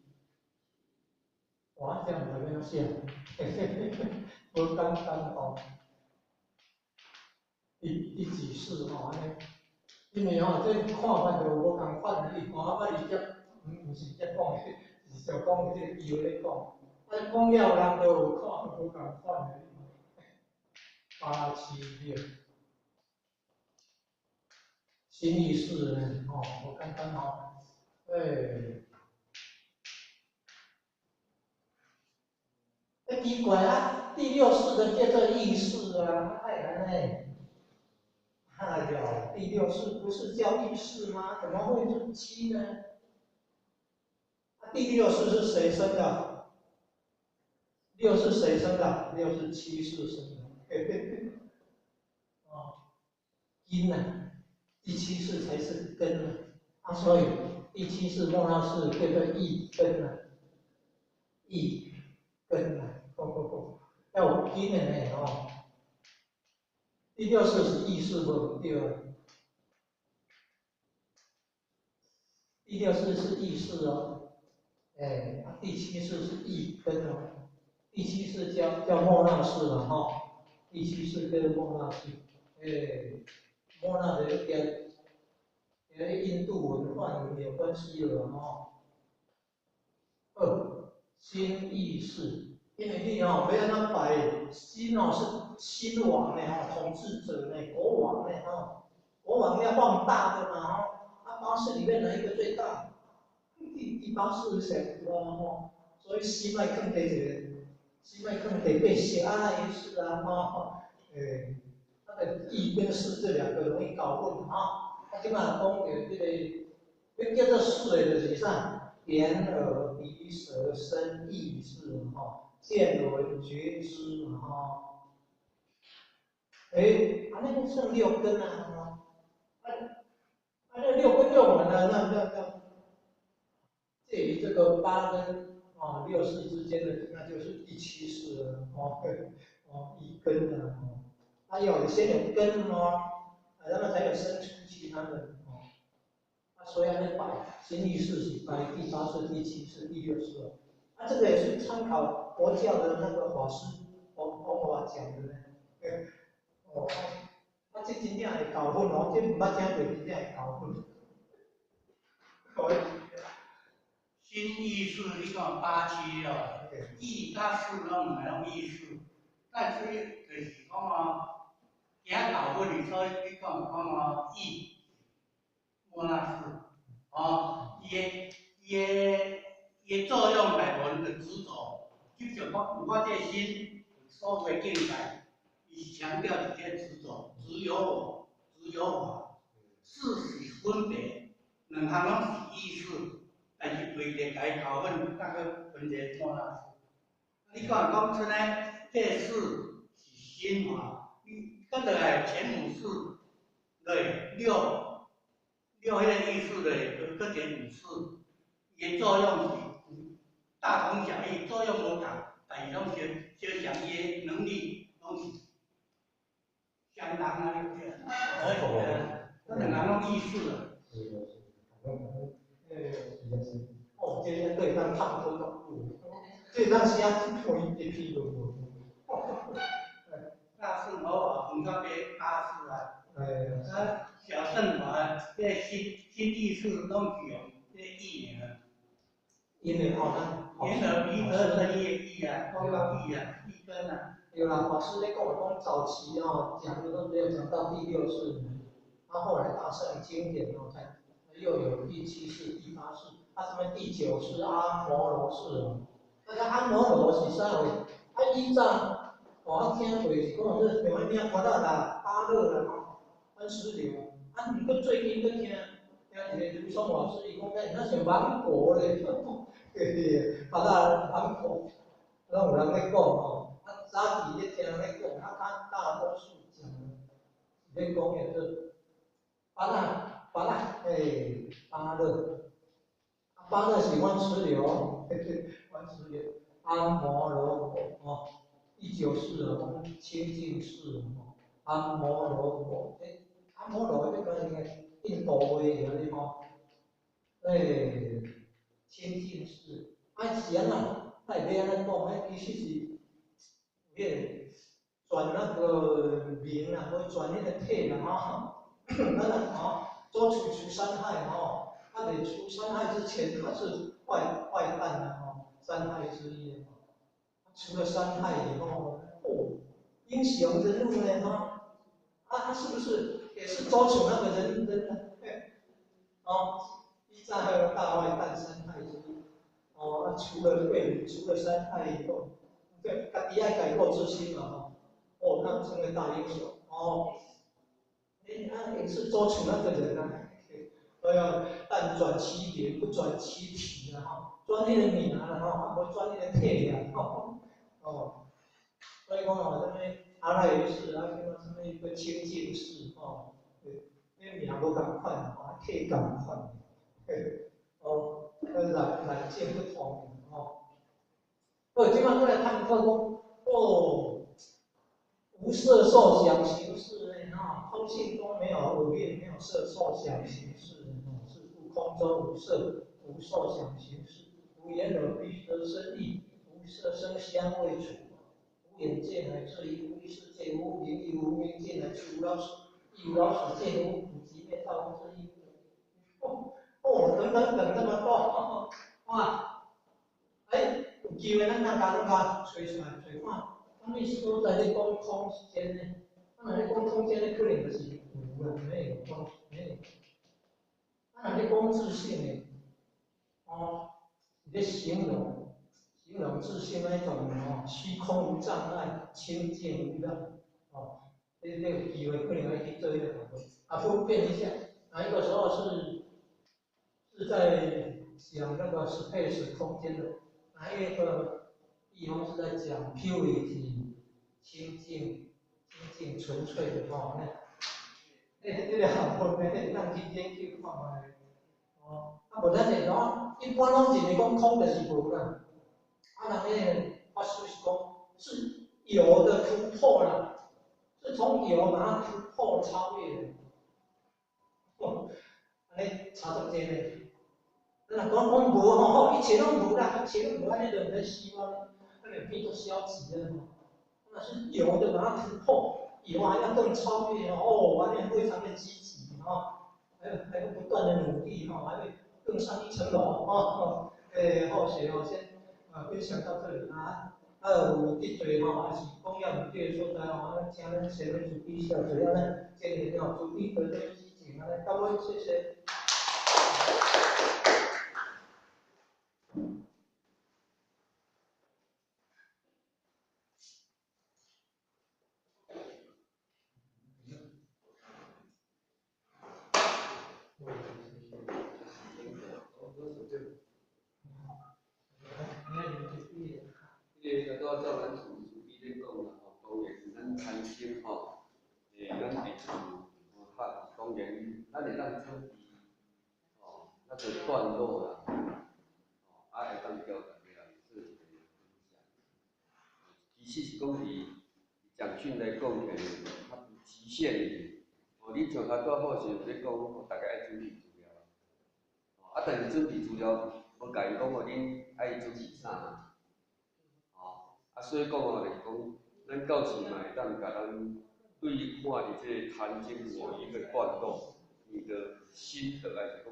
我这毋知欲按怎写，无简单吼。第几世吼按呢？因为吼，这看法就无仝款，你看我直接，毋是直接讲的，是就讲这个机会咧讲。啊，讲了人就有看无仝款的。八七六。心意识呢，吼，无简单吼，欸，欸，奇怪啊，第六识的叫做意识啊，太难呢。哎呦，第六识不是叫意识吗？怎么会是七呢？啊，第六识是谁生的？六是谁生的？六是七识生的。嘿嘿嘿。哦，因呢？第七识才是根呢，啊，所以第七识末那识叫做意根啊，意根啊，不不不，要有根的呢吼。第六识是意识无对啊，第六识是意识哦，欸，第七识是意根哦，第七识叫末那识了吼，第七识叫做末那识，欸。末那的跟印度文化有关系了吼。二，心意识，因为你吼欲按怎摆，心哦是心王呢吼，统治者呢，国王呢吼，国王要放大的嘛吼，啊八识里面哪一个最大？第八识是上大吼，所以心爱囥伫一个，心爱囥伫八识啊，意识啊吼，欸。意跟识这两个容易搞混啊！啊，这摆讲到这个，欲叫做识的，就是啥？眼耳鼻舌身意识吼，见闻觉知嘛吼。欸，啊，那个算六根啊，啊，那六根用完了，那，介于这个八跟啊六识之间的，那就是第七识了哦，哦，一根啊。它有先有根哦，然后才有生出其他的哦。啊，所以按呢摆，心意识是摆第八识、第七识、第六识哦。啊，这个也是参考佛教的那个法师王法讲的呢。哦，啊，这真正会搞混哦，这毋捌听过，真正会搞混。心意识你讲八七哦，意甲识拢毋系拢意识，但是就是讲哦。惊搞混的，所以你讲讲哦，意末那识，哦，伊的作用大部分就执着，执着讲我这个心所有的境界，伊是强调一个执着，只有我，只有我，事实分别，两项拢是意识，但是为了共伊搞混，那个分一个末那识。你讲讲出来，这个识是心法。你讲落来前五识，对，六了彼个意思就是閣一个五识，伊的作用是大同小異，作用無仝，但是攏相相像，伊的能力攏是相當啊，對啊，所以這兩個攏意識啊。哦，這個對咱探討足久，這當時啊，我一批都無。大乘佛法分到八識啊，啊，小乘法這個心心意識攏是用這個意爾。因為吼，咱眼耳鼻舌身業意啊，講到意啊，意根啊。有啦，法師咧講講早期哦，講的都沒有講到第六識，啊，後來大乘經典哦，才又有第七識、第八識，啊，什麼第九識阿摩羅識哦。那個阿摩羅是啥貨？啊，以前我聽過是講這台灣名芭樂啦、芭樂啦，吼，番石榴。啊，毋過最近閣聽聽一個盧松老師伊講，那是芒果咧，嘿嘿，芭樂芒果，攏有人咧講吼。啊，早期咧聽人咧講，啊，較大多數講咧講的是芭樂，芭樂，嘿，芭樂，芭樂是番石榴，嘿嘿，番石榴，阿摩羅果，吼，第九識哦，清淨識吼，阿摩羅果，欸，阿摩羅這個應該印度話來的吼，欸，清淨識，啊是按怎？咱會欲按怎講？彼其實是迄個轉那個名啦，無轉彼個體啦吼。咱若吼，周處除三害吼，啊未除三害之前，他是壞壞蛋啦吼，三害之一。除了三害以後，哦，英雄人物呢哈，啊，是不是也是周處那個人人呢？哦，一戰還有大壞蛋三害之一。哦，啊，除了對，除了三害以後，對，家己愛改過自新嘛吼。哦，他成為大英雄。哦，欸，啊，也是周處那個人啊。哎呀，但轉其名不轉其體啊吼，轉彼個名啦吼，啊無轉彼個體啊吼。哦，所以講哦，啥物阿賴耶識啊，什麼一個清淨識吼，彼名無仝款，吼，體仝款，哦，染染見不同吼。好，這擺閣來探討講，哦，無色受想行識呢，吼，空性中沒有耳邊沒有色受想行識，吼，是故空中無色無受想行識，無眼耳鼻舌身意。無色聲香味觸，無眼界乃至於無意識界，無明亦無明界乃至無老死，亦無老死界，無苦集滅道無智亦。哦哦，等等等這麼多，哇！欸，有機會咱大家攏共揣出來揣看，啥物所在咧講空間呢？啊，若咧講空間咧，可能就是無啦，沒有空，沒有。啊，若咧講自性呢？哦，是咧形容。形容自性那種哦，虛空無障礙，清淨無染，哦，這有機會可能愛去做彼個討論，啊，分辨一下，哪一個時候是在講那個 space 空間的，哪一個地方是在講 purity 清淨、清淨純粹的吼？那這個學問呢，咱去研究看覓，哦，啊，無咱就講，一般攏認為講空就是無啦。啊，人彼個法師是講，是有的突破啦，是從有把它突破超越的。哦，按呢差足濟呢。咱若講講無吼，一切攏無啦，一切攏無，按呢就毋免死亡，按呢變做消極了吼。那是有的把它突破，有還要更超越哦，按呢非常的積極吼，還會不斷的努力吼，還會更上一層樓吼。欸，好學哦，先。啊，分享到這裡啊！啊，有得罪吼，還是講了毋對的所在吼，啊，請咱前面慈悲小嘴啊，咱堅定吼，慈悲多多指正啊，感恩謝謝。這個拄照咱厝慈悲咧講啦吼，當然咱參禪吼，咱會厝吼，較當然咱會當準備较侪段落啦，哦，啊會當交逐家人做一个分享。其實是講佇講訓來講起來，較不侷限於，哦，你像較拄好是有咧講，逐家愛準備資料，哦，啊，但是準備資料，無共伊講哦，恁愛準備啥嘛？哦，啊，所以講哦，就是講，咱教授嘛會當共咱對於看佇這个壇經某一個段落，你的心得還是講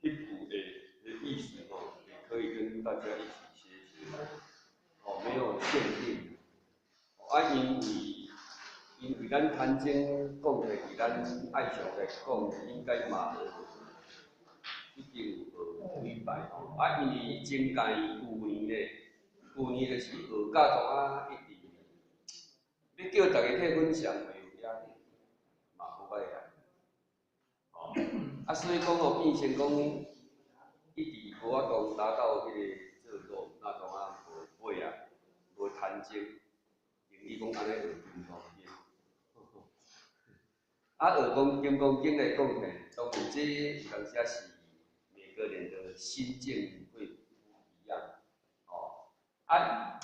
彼句的意思吼，也可以跟大家一起學習，哦，沒有限定。啊，因為咱壇經講起來，佇咱愛上來講，應該嘛已經有學幾擺吼。啊，因為前屆舊年咧，舊年就是學甲創啊，一直欲叫逐家替分享，嘛有遐嘛無歹啊。哦，啊，所以講吼，變成講一直無法度達到彼个做落，那創啊無尾啊，無壇經。伊講按呢學金剛經，啊學講金剛經來講起，當然這有當時是每個人的心境會不一樣，哦，啊，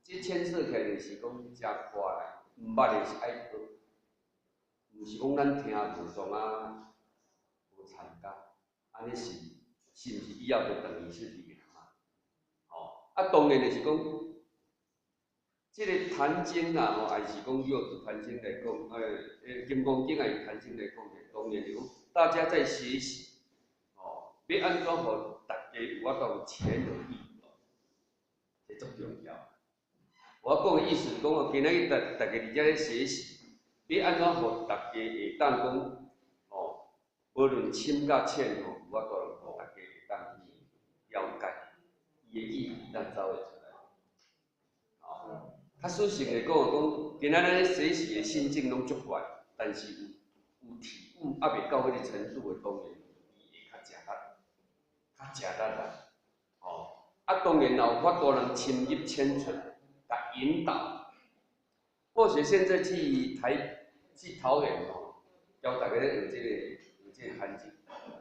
這牽涉起來就是講誠闊啦，毋捌的是愛學，毋是講咱聽無創啊無參加，按呢是是毋是以後就等於是零嘛？哦，啊當然就是講。這个壇經啦吼，還是講六祖壇經來講，金剛經還是壇經來講咧，當然就講大家在學習，哦，欲按怎予逐家有法度淺而易懂，這足重要。我講的意思是講哦，今仔日逐逐家佇遮咧學習，欲按怎予逐家會當講，哦，無論深佮淺吼，有法度予逐家會當去了解，伊的意義咱走會出來，哦。較實性來講，講今仔咱咧學習的心境攏足懸，但是有體悟猶未到彼个程度的，當然伊會較食力，較食力啦。哦，啊，當然若有法度人深入淺出，共引導。或許現在去桃園吼，教逐家咧學這个學這个壇經，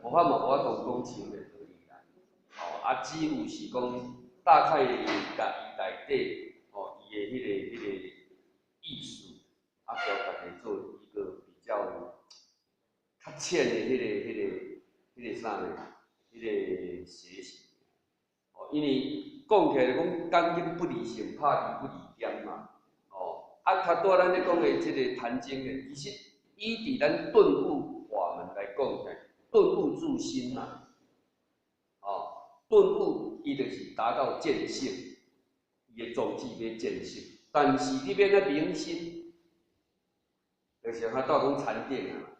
無法嘛無法度講深的道理啦。哦，啊，只有是講大概共伊內底。伊的彼个意思，啊，教逐家做一個比較較淺的彼个啥呢？彼个學習。哦，因為講起來講講經不離性，拍字不離點嘛。哦，啊，較拄咱咧講的這个壇經的，其實以佇咱頓悟法門來講起來，頓悟住心嘛。哦，頓悟伊就是達到見性。伊的宗旨欲見性，但是你欲按怎明心，就是較拄講禪定啊。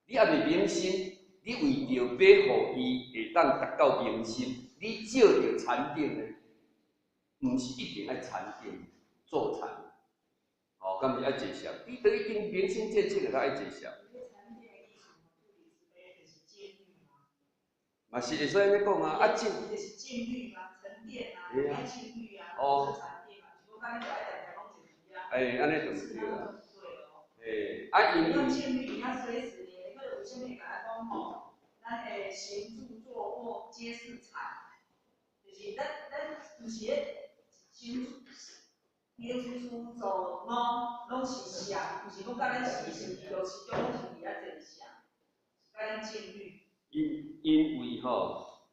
你猶未明心，你為著欲予伊會當達到明心，你藉著禪定呢，毋是一定愛禪定坐禪，哦，敢毋是愛坐禪？你都已經明心見性了，才愛坐禪。嘛是會使按呢講啊，啊靜。就是靜慮嘛，沉澱啊，愛靜慮啊，欸，按呢就毋對啊。欸，啊因為。靜慮，遐隨時咧，彼有啥物共咱講吼？咱的行住坐臥皆是禪，就是咱毋是咧行行出出做攏是相，毋是講佮咱時時就是種攏是佇遐坐相，佮咱靜慮。因為吼，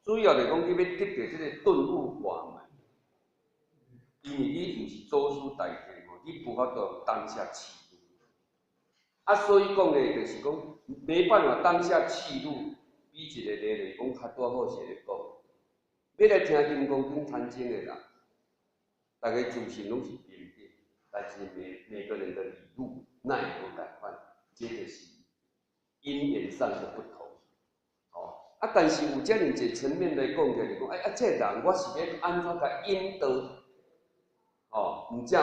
主要來講，你欲得著這个頓悟法門，因為你毋是祖師大德吼，你無法度當下契入。啊，所以講咧，就是講沒辦法當下契入，比一個例來講較拄好是咧講，欲來聽金剛經壇經的人，逐家自信攏是平等，但是每個人的理路那會無仝款，這就是因緣上的不同。啊，但是有遮爾濟層面來講，就是講，啊，這個人我是欲按怎共引導？哦，毋才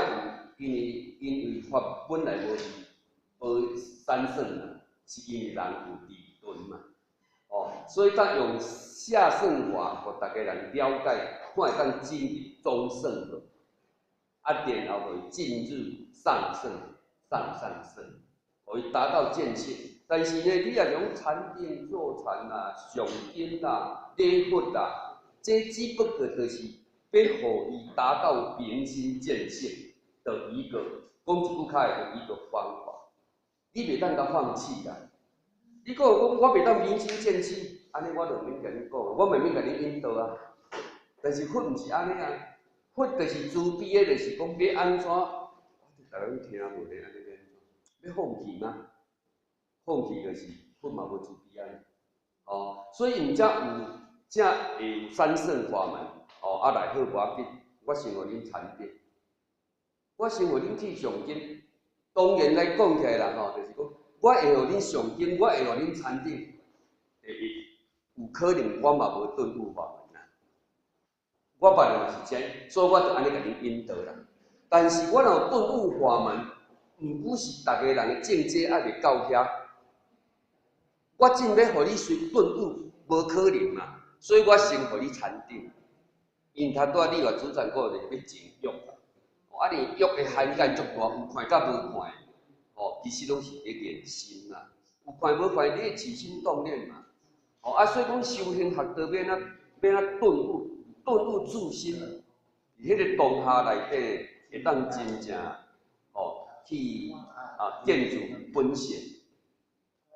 有，因為法本來無是無三乘嘛，是因為人有遲鈍嘛，哦，所以當用下乘法，予逐家人了解，看會當進入中乘無？啊，然後予伊進入上乘、上上乘，予伊達到見性。但是呢，你若是講禪定坐禪啦、誦經啦、禮佛啦，這只不過就是欲予伊達到明心見性的一個，講一句較會的一個方法。你袂當共放棄啦。你閣有講我袂當明心見性，按呢我就毋免共你講，我嘛免共你引導啊。但是佛毋是按呢啊，佛就是慈悲的，就是講欲按怎，我逐家攏聽無咧，按呢欲按怎？欲放棄嗎？放棄就是佛嘛無慈悲按呢。哦，所以毋才有才會有三乘法門。哦，啊來好無要緊，我先予恁禪定，我先予恁去誦經。當然來講起來啦，吼，就是講，我會予恁誦經，我會予恁禪定。第一，有可能我嘛無頓悟法門啦，我捌的嘛是這，所以我就按呢共恁引導啦。但是我若有頓悟法門，毋過是逐个人的境界猶未到遐，我真欲予你隨頓悟，無可能嘛。所以我先予你禪定，因頭拄仔你話主持人講的欲靜欲啦，啊你欲的涵蓋足大，有看佮無看的，哦，其實攏是佇練心啦。有看無看，你起心動念嘛。哦，啊，所以講修行學道欲按怎欲按怎頓悟，頓悟自心，佇彼個當下內底會當真正哦去啊見自本性，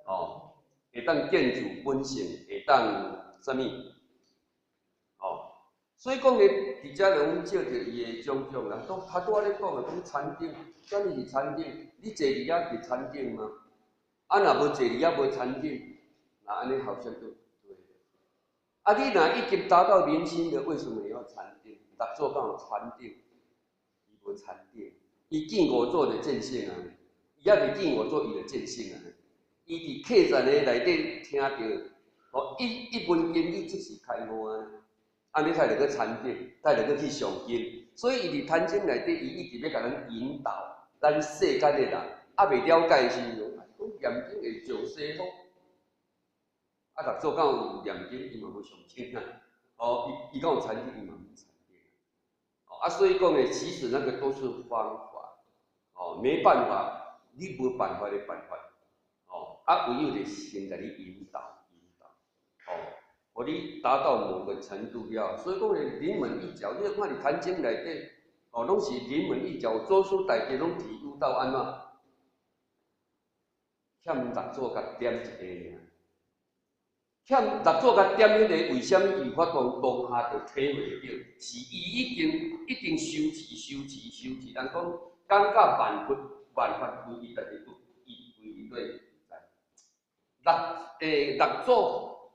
哦，會當見自本性，會當啥物？哦，所以講呢，佇遮攏照著伊的種種啦，都頭拄仔咧講的講禪定，啥物是禪定？你坐佇遐是禪定嗎？啊，若無坐佇遐無禪定，那按呢好像就對。啊，你若已經達到明心了，為什麼要禪定？六祖敢有禪定？伊無禪定，伊見五祖就見性啊！伊猶未見五祖，伊就見性啊！伊佇客棧的內底聽著，哦，一聞經語即時開悟啊！按呢才會閣禪定，才會閣去誦經。所以伊佇壇經內底，伊一直欲共咱引導，咱世間的人猶未了解的時陣，講念經會上西方。啊，六祖敢有念經，伊嘛無誦經啊。哦，伊敢有禪定，伊嘛無禪定。哦，啊，所以講呢，其實那個都是方法，哦，沒辦法，你無辦法的辦法，哦，啊，唯有就先共你引導，引導，哦，予你達到某個程度了。所以講呢，臨門一腳，你看佇壇經內底，哦，攏是臨門一腳，祖師大德攏體悟到按怎？欠六祖共點一下爾。欠六祖共點彼个，為啥物伊有法度當下就體會著？是伊已經修持、修持、修持，人講感覺萬佛萬法歸一，但是伊歸佇底。六祖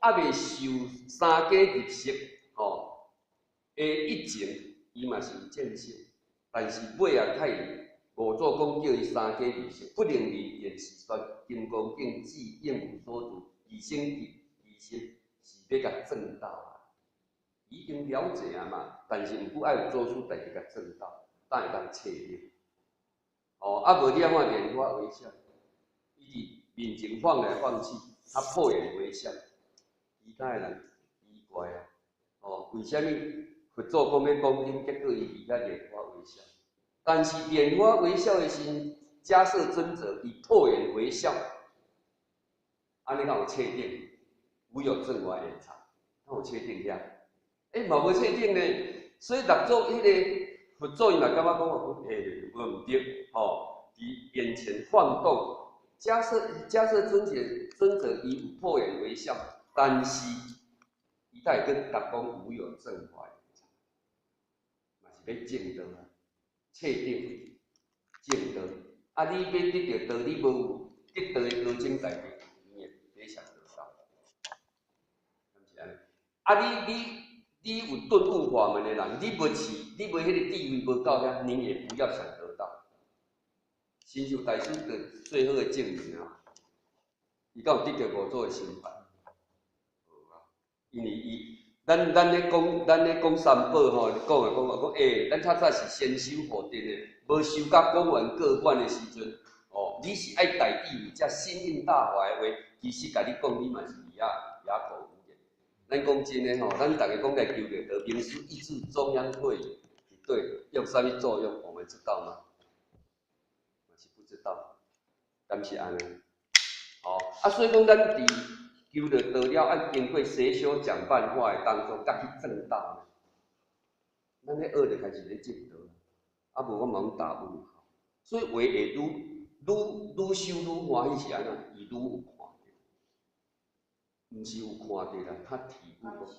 猶未受三加入息吼的以前，伊嘛是有見性，但是尾仔太五祖講叫伊三加入息，不能離言是說金剛經智應無所住，二生其實是欲共證到啊，已經了解啊嘛，但是毋過愛有祖師大德共證到，才會當徹入。哦，啊無你按怎蓮花微笑，伊佇面前晃來晃去，他破顏微笑，其他的人奇怪啊，哦，為啥物佛祖講欲講經，結果伊佇遐蓮花微笑？但是蓮花微笑的時陣，迦葉尊者伊破顏微笑，按呢敢有確定？無有正法掩藏，敢有確定遐？欸，嘛無確定呢。所以六祖彼个佛祖伊嘛感覺講哦，欸，無毋對，吼，佇眼前晃動。迦葉尊者伊有破顏微笑，但是伊才會閣答講無有正法掩藏，嘛是欲證道啊，確定證道。啊，你欲得著道，你無有得道的高僧大德，你會別想得到。啊你有頓悟法門的人，你無飼，你無彼个智慧無夠遐，你也不要想得到。神秀大師的最好的證明啊，伊敢有得著五祖的心法？無啊，因為伊，咱咧講三寶吼，講啊講啊講，欸，咱較早是先修後定的，無修甲講完過滿的時陣，哦，你是愛大智慧才心印大法的話，其實共你講，你嘛是啞啞口無言。咱講真的吼，咱逐家講來求著道，明師意志中央會對用啥物作用，我們知道嗎？嘛是不知道，敢是按呢？哦，啊，所以讲咱伫求著道了，爱经过邪修讲办法的当中，才去证道。咱咧学就开始咧证道，啊无我嘛拢答问号。所以话会愈修愈欢喜是按怎？伊愈有看著，毋是有看著啦，較體悟講，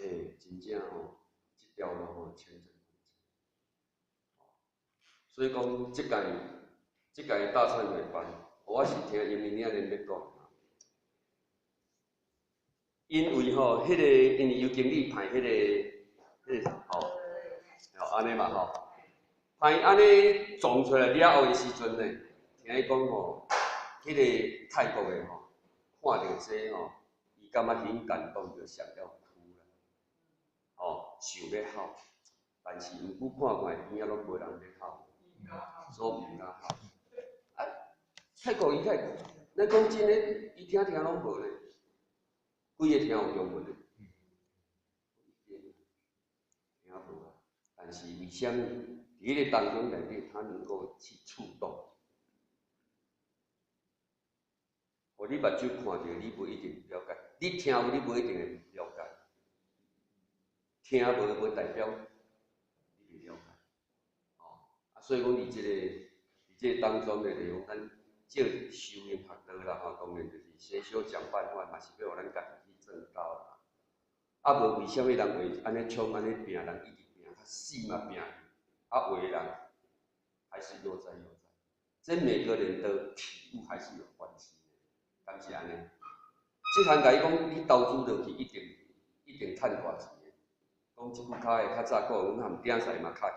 欸，真正吼，這條路吼千真萬確。所以講，這屆大懺悔班，我是聽因為爾恁咧講，因為吼，彼個因為尤經理派彼個吼，吼按呢嘛吼，派按呢撞出來了後的時陣呢，聽伊講吼，彼個泰國的吼，看著這吼，伊感覺很感動，就想要哭啦，吼，想欲哭，但是毋過看看邊仔攏無人咧哭，所以毋敢哭。啊，泰國伊較會，咱講真的，伊聽聽攏無咧，幾个聽有中文的？聽無啊。但是為啥物？佇彼个當中內底，他能夠去觸動。予你目睭看著，你無一定了解；你聽有，你無一定會了解。聽無無代表你袂了解。哦，啊，所以講佇這個當中咧，就是講咱照修行學道啦，吼，當然就是邪修講辦法，嘛是欲予咱家己去證道啦。啊，無為啥物人會按呢衝、按呢拚，人一直拚，較死嘛拚去，啊，有的人還是猶在猶在。這每個人的體悟還是有關係的，敢是按呢？這項共伊講，你投資落去一定趁大錢的。講這句較會較早講，阮含鼎賽嘛敲起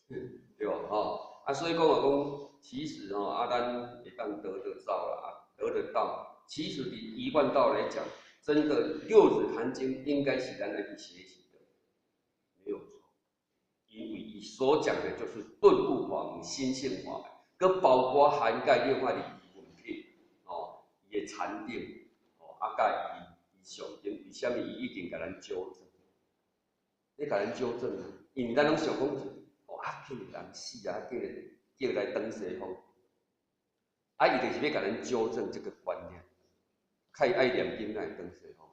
個，對無吼？啊，所以講啊講，其實吼啊，咱會當得得到啦，啊，得得到。其實以一貫道來講，真的六祖壇經應該是咱來去學習的，沒有錯。因為伊所講的就是頓悟法門、心性法門，閣包括涵蓋另外的疑問品，哦，伊的禪定，哦，啊，佮伊上經，為啥物伊一定共咱糾正？咧共咱糾正啊，因為咱攏想講，哦，啊，叫人死啊，叫來轉西方，啊，伊就是欲共咱糾正這個觀念，較伊愛念經才會轉西方。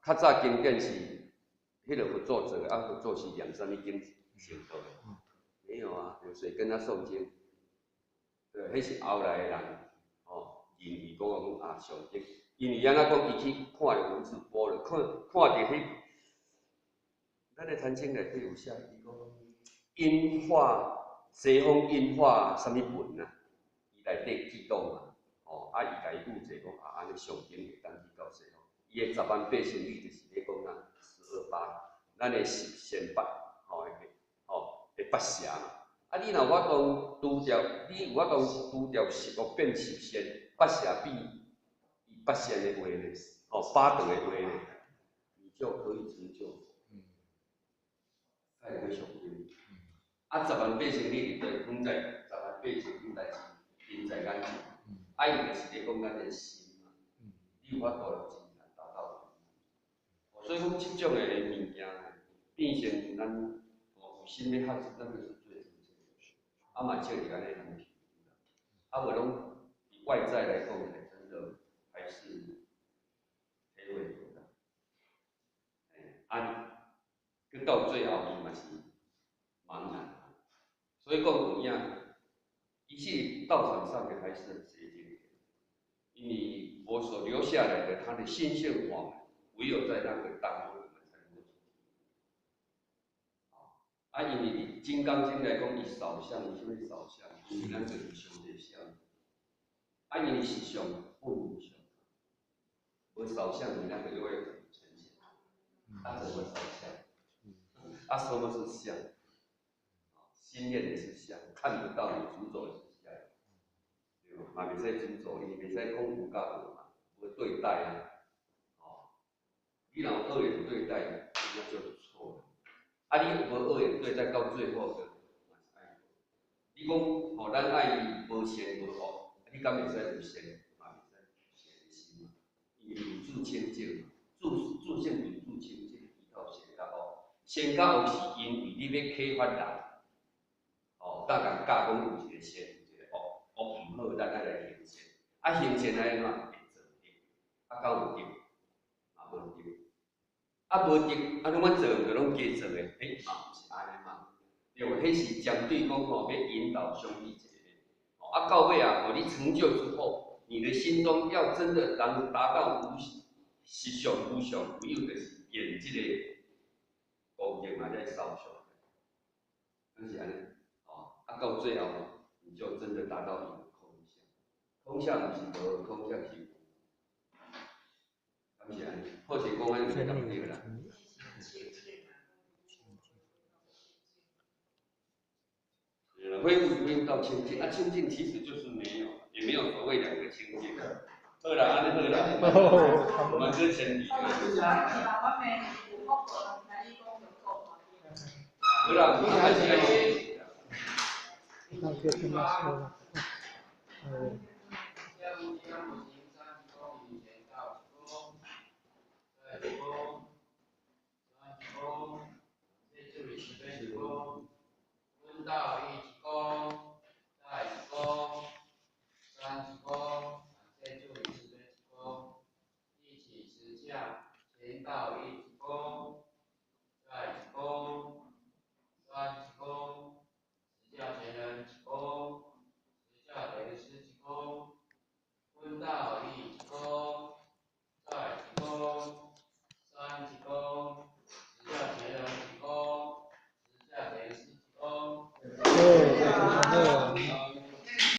較早經典是彼個佛祖做的，啊，佛祖是念啥物經成道的？沒有啊，有誰跟他誦經？對，彼是後來的人，哦，認為講啊，上經，因為按怎講，伊去看著文字般若，看著彼，咱的壇經內底有寫，伊講引化西方引化啥物文啊？伊內底記錄嘛，哦，啊，伊共伊預測講啊，按呢上經會當去到西方，伊的10萬八千里就是咧講啊，12八，咱的十仙八，吼，吼，的八邪嘛。啊，你若有法度除掉，你有法度除掉十惡變十善，八邪變伊八善的話呢，吼，八德的話呢，你就可以成就。才會上經。啊，十萬八千里對，遠在十萬八千里代誌，近在眼前。啊，伊就是咧講咱的心嘛，你有法度就真難達到。所以講，這種的物件變成咱哦有心欲學習，咱就是最正確的。啊嘛，照是按呢通體悟啦。啊，無攏以外在來講，真的還是體會無啦。啊，閣到最後伊嘛是茫然。所以講有影，一切道場上面還是很邪見，因為我所留下來的，他的心性法門，唯有在那個當中，我們才能夠去體會。啊，因為佇《金剛經》來講，伊少相，伊啥物少相？因為咱就是傷濟相。啊，因為是相不如相，無少相，你那個又會呈現。啊，怎麼少相？啊，什麼是相？心念也是相，看不到你執著也是相，對無？嘛袂使執著，因為袂使講有佮無嘛，無對待啊。哦，你若有惡言對待，那就錯了。啊，你無惡言對待，到最後的嘛是愛。你講吼，咱愛無善無惡，你敢會使有善，嘛袂使有善的心嘛？因為有自清淨嘛，自性有自清淨，依靠善佮惡，善佮惡是因為你欲啟發人。哦，佮共教講有一個善，有一個惡，惡毋好，咱愛啊，行善爱按怎？会做得，啊，敢有得？嘛无得。啊，无得，啊，拢阮做就拢加做的，欸，嘛毋是按呢嘛。对，彼是针对讲吼，欲引导兄弟姐妹。啊，到尾啊，吼，你成就之后，你的心中要真的能达到無實相、無相、無有，就是現這個功德嘛，才燒上。敢是按呢？哦，啊，到最後吼，你就真的達到一個空相。空相毋是無，空相是有。敢是按呢？或者講按呢就對啦。恢復到清淨，啊，清淨其實就是沒有，也沒有所謂兩個清淨。好啦，按呢好啦，我們之前提。好啦，開始。道。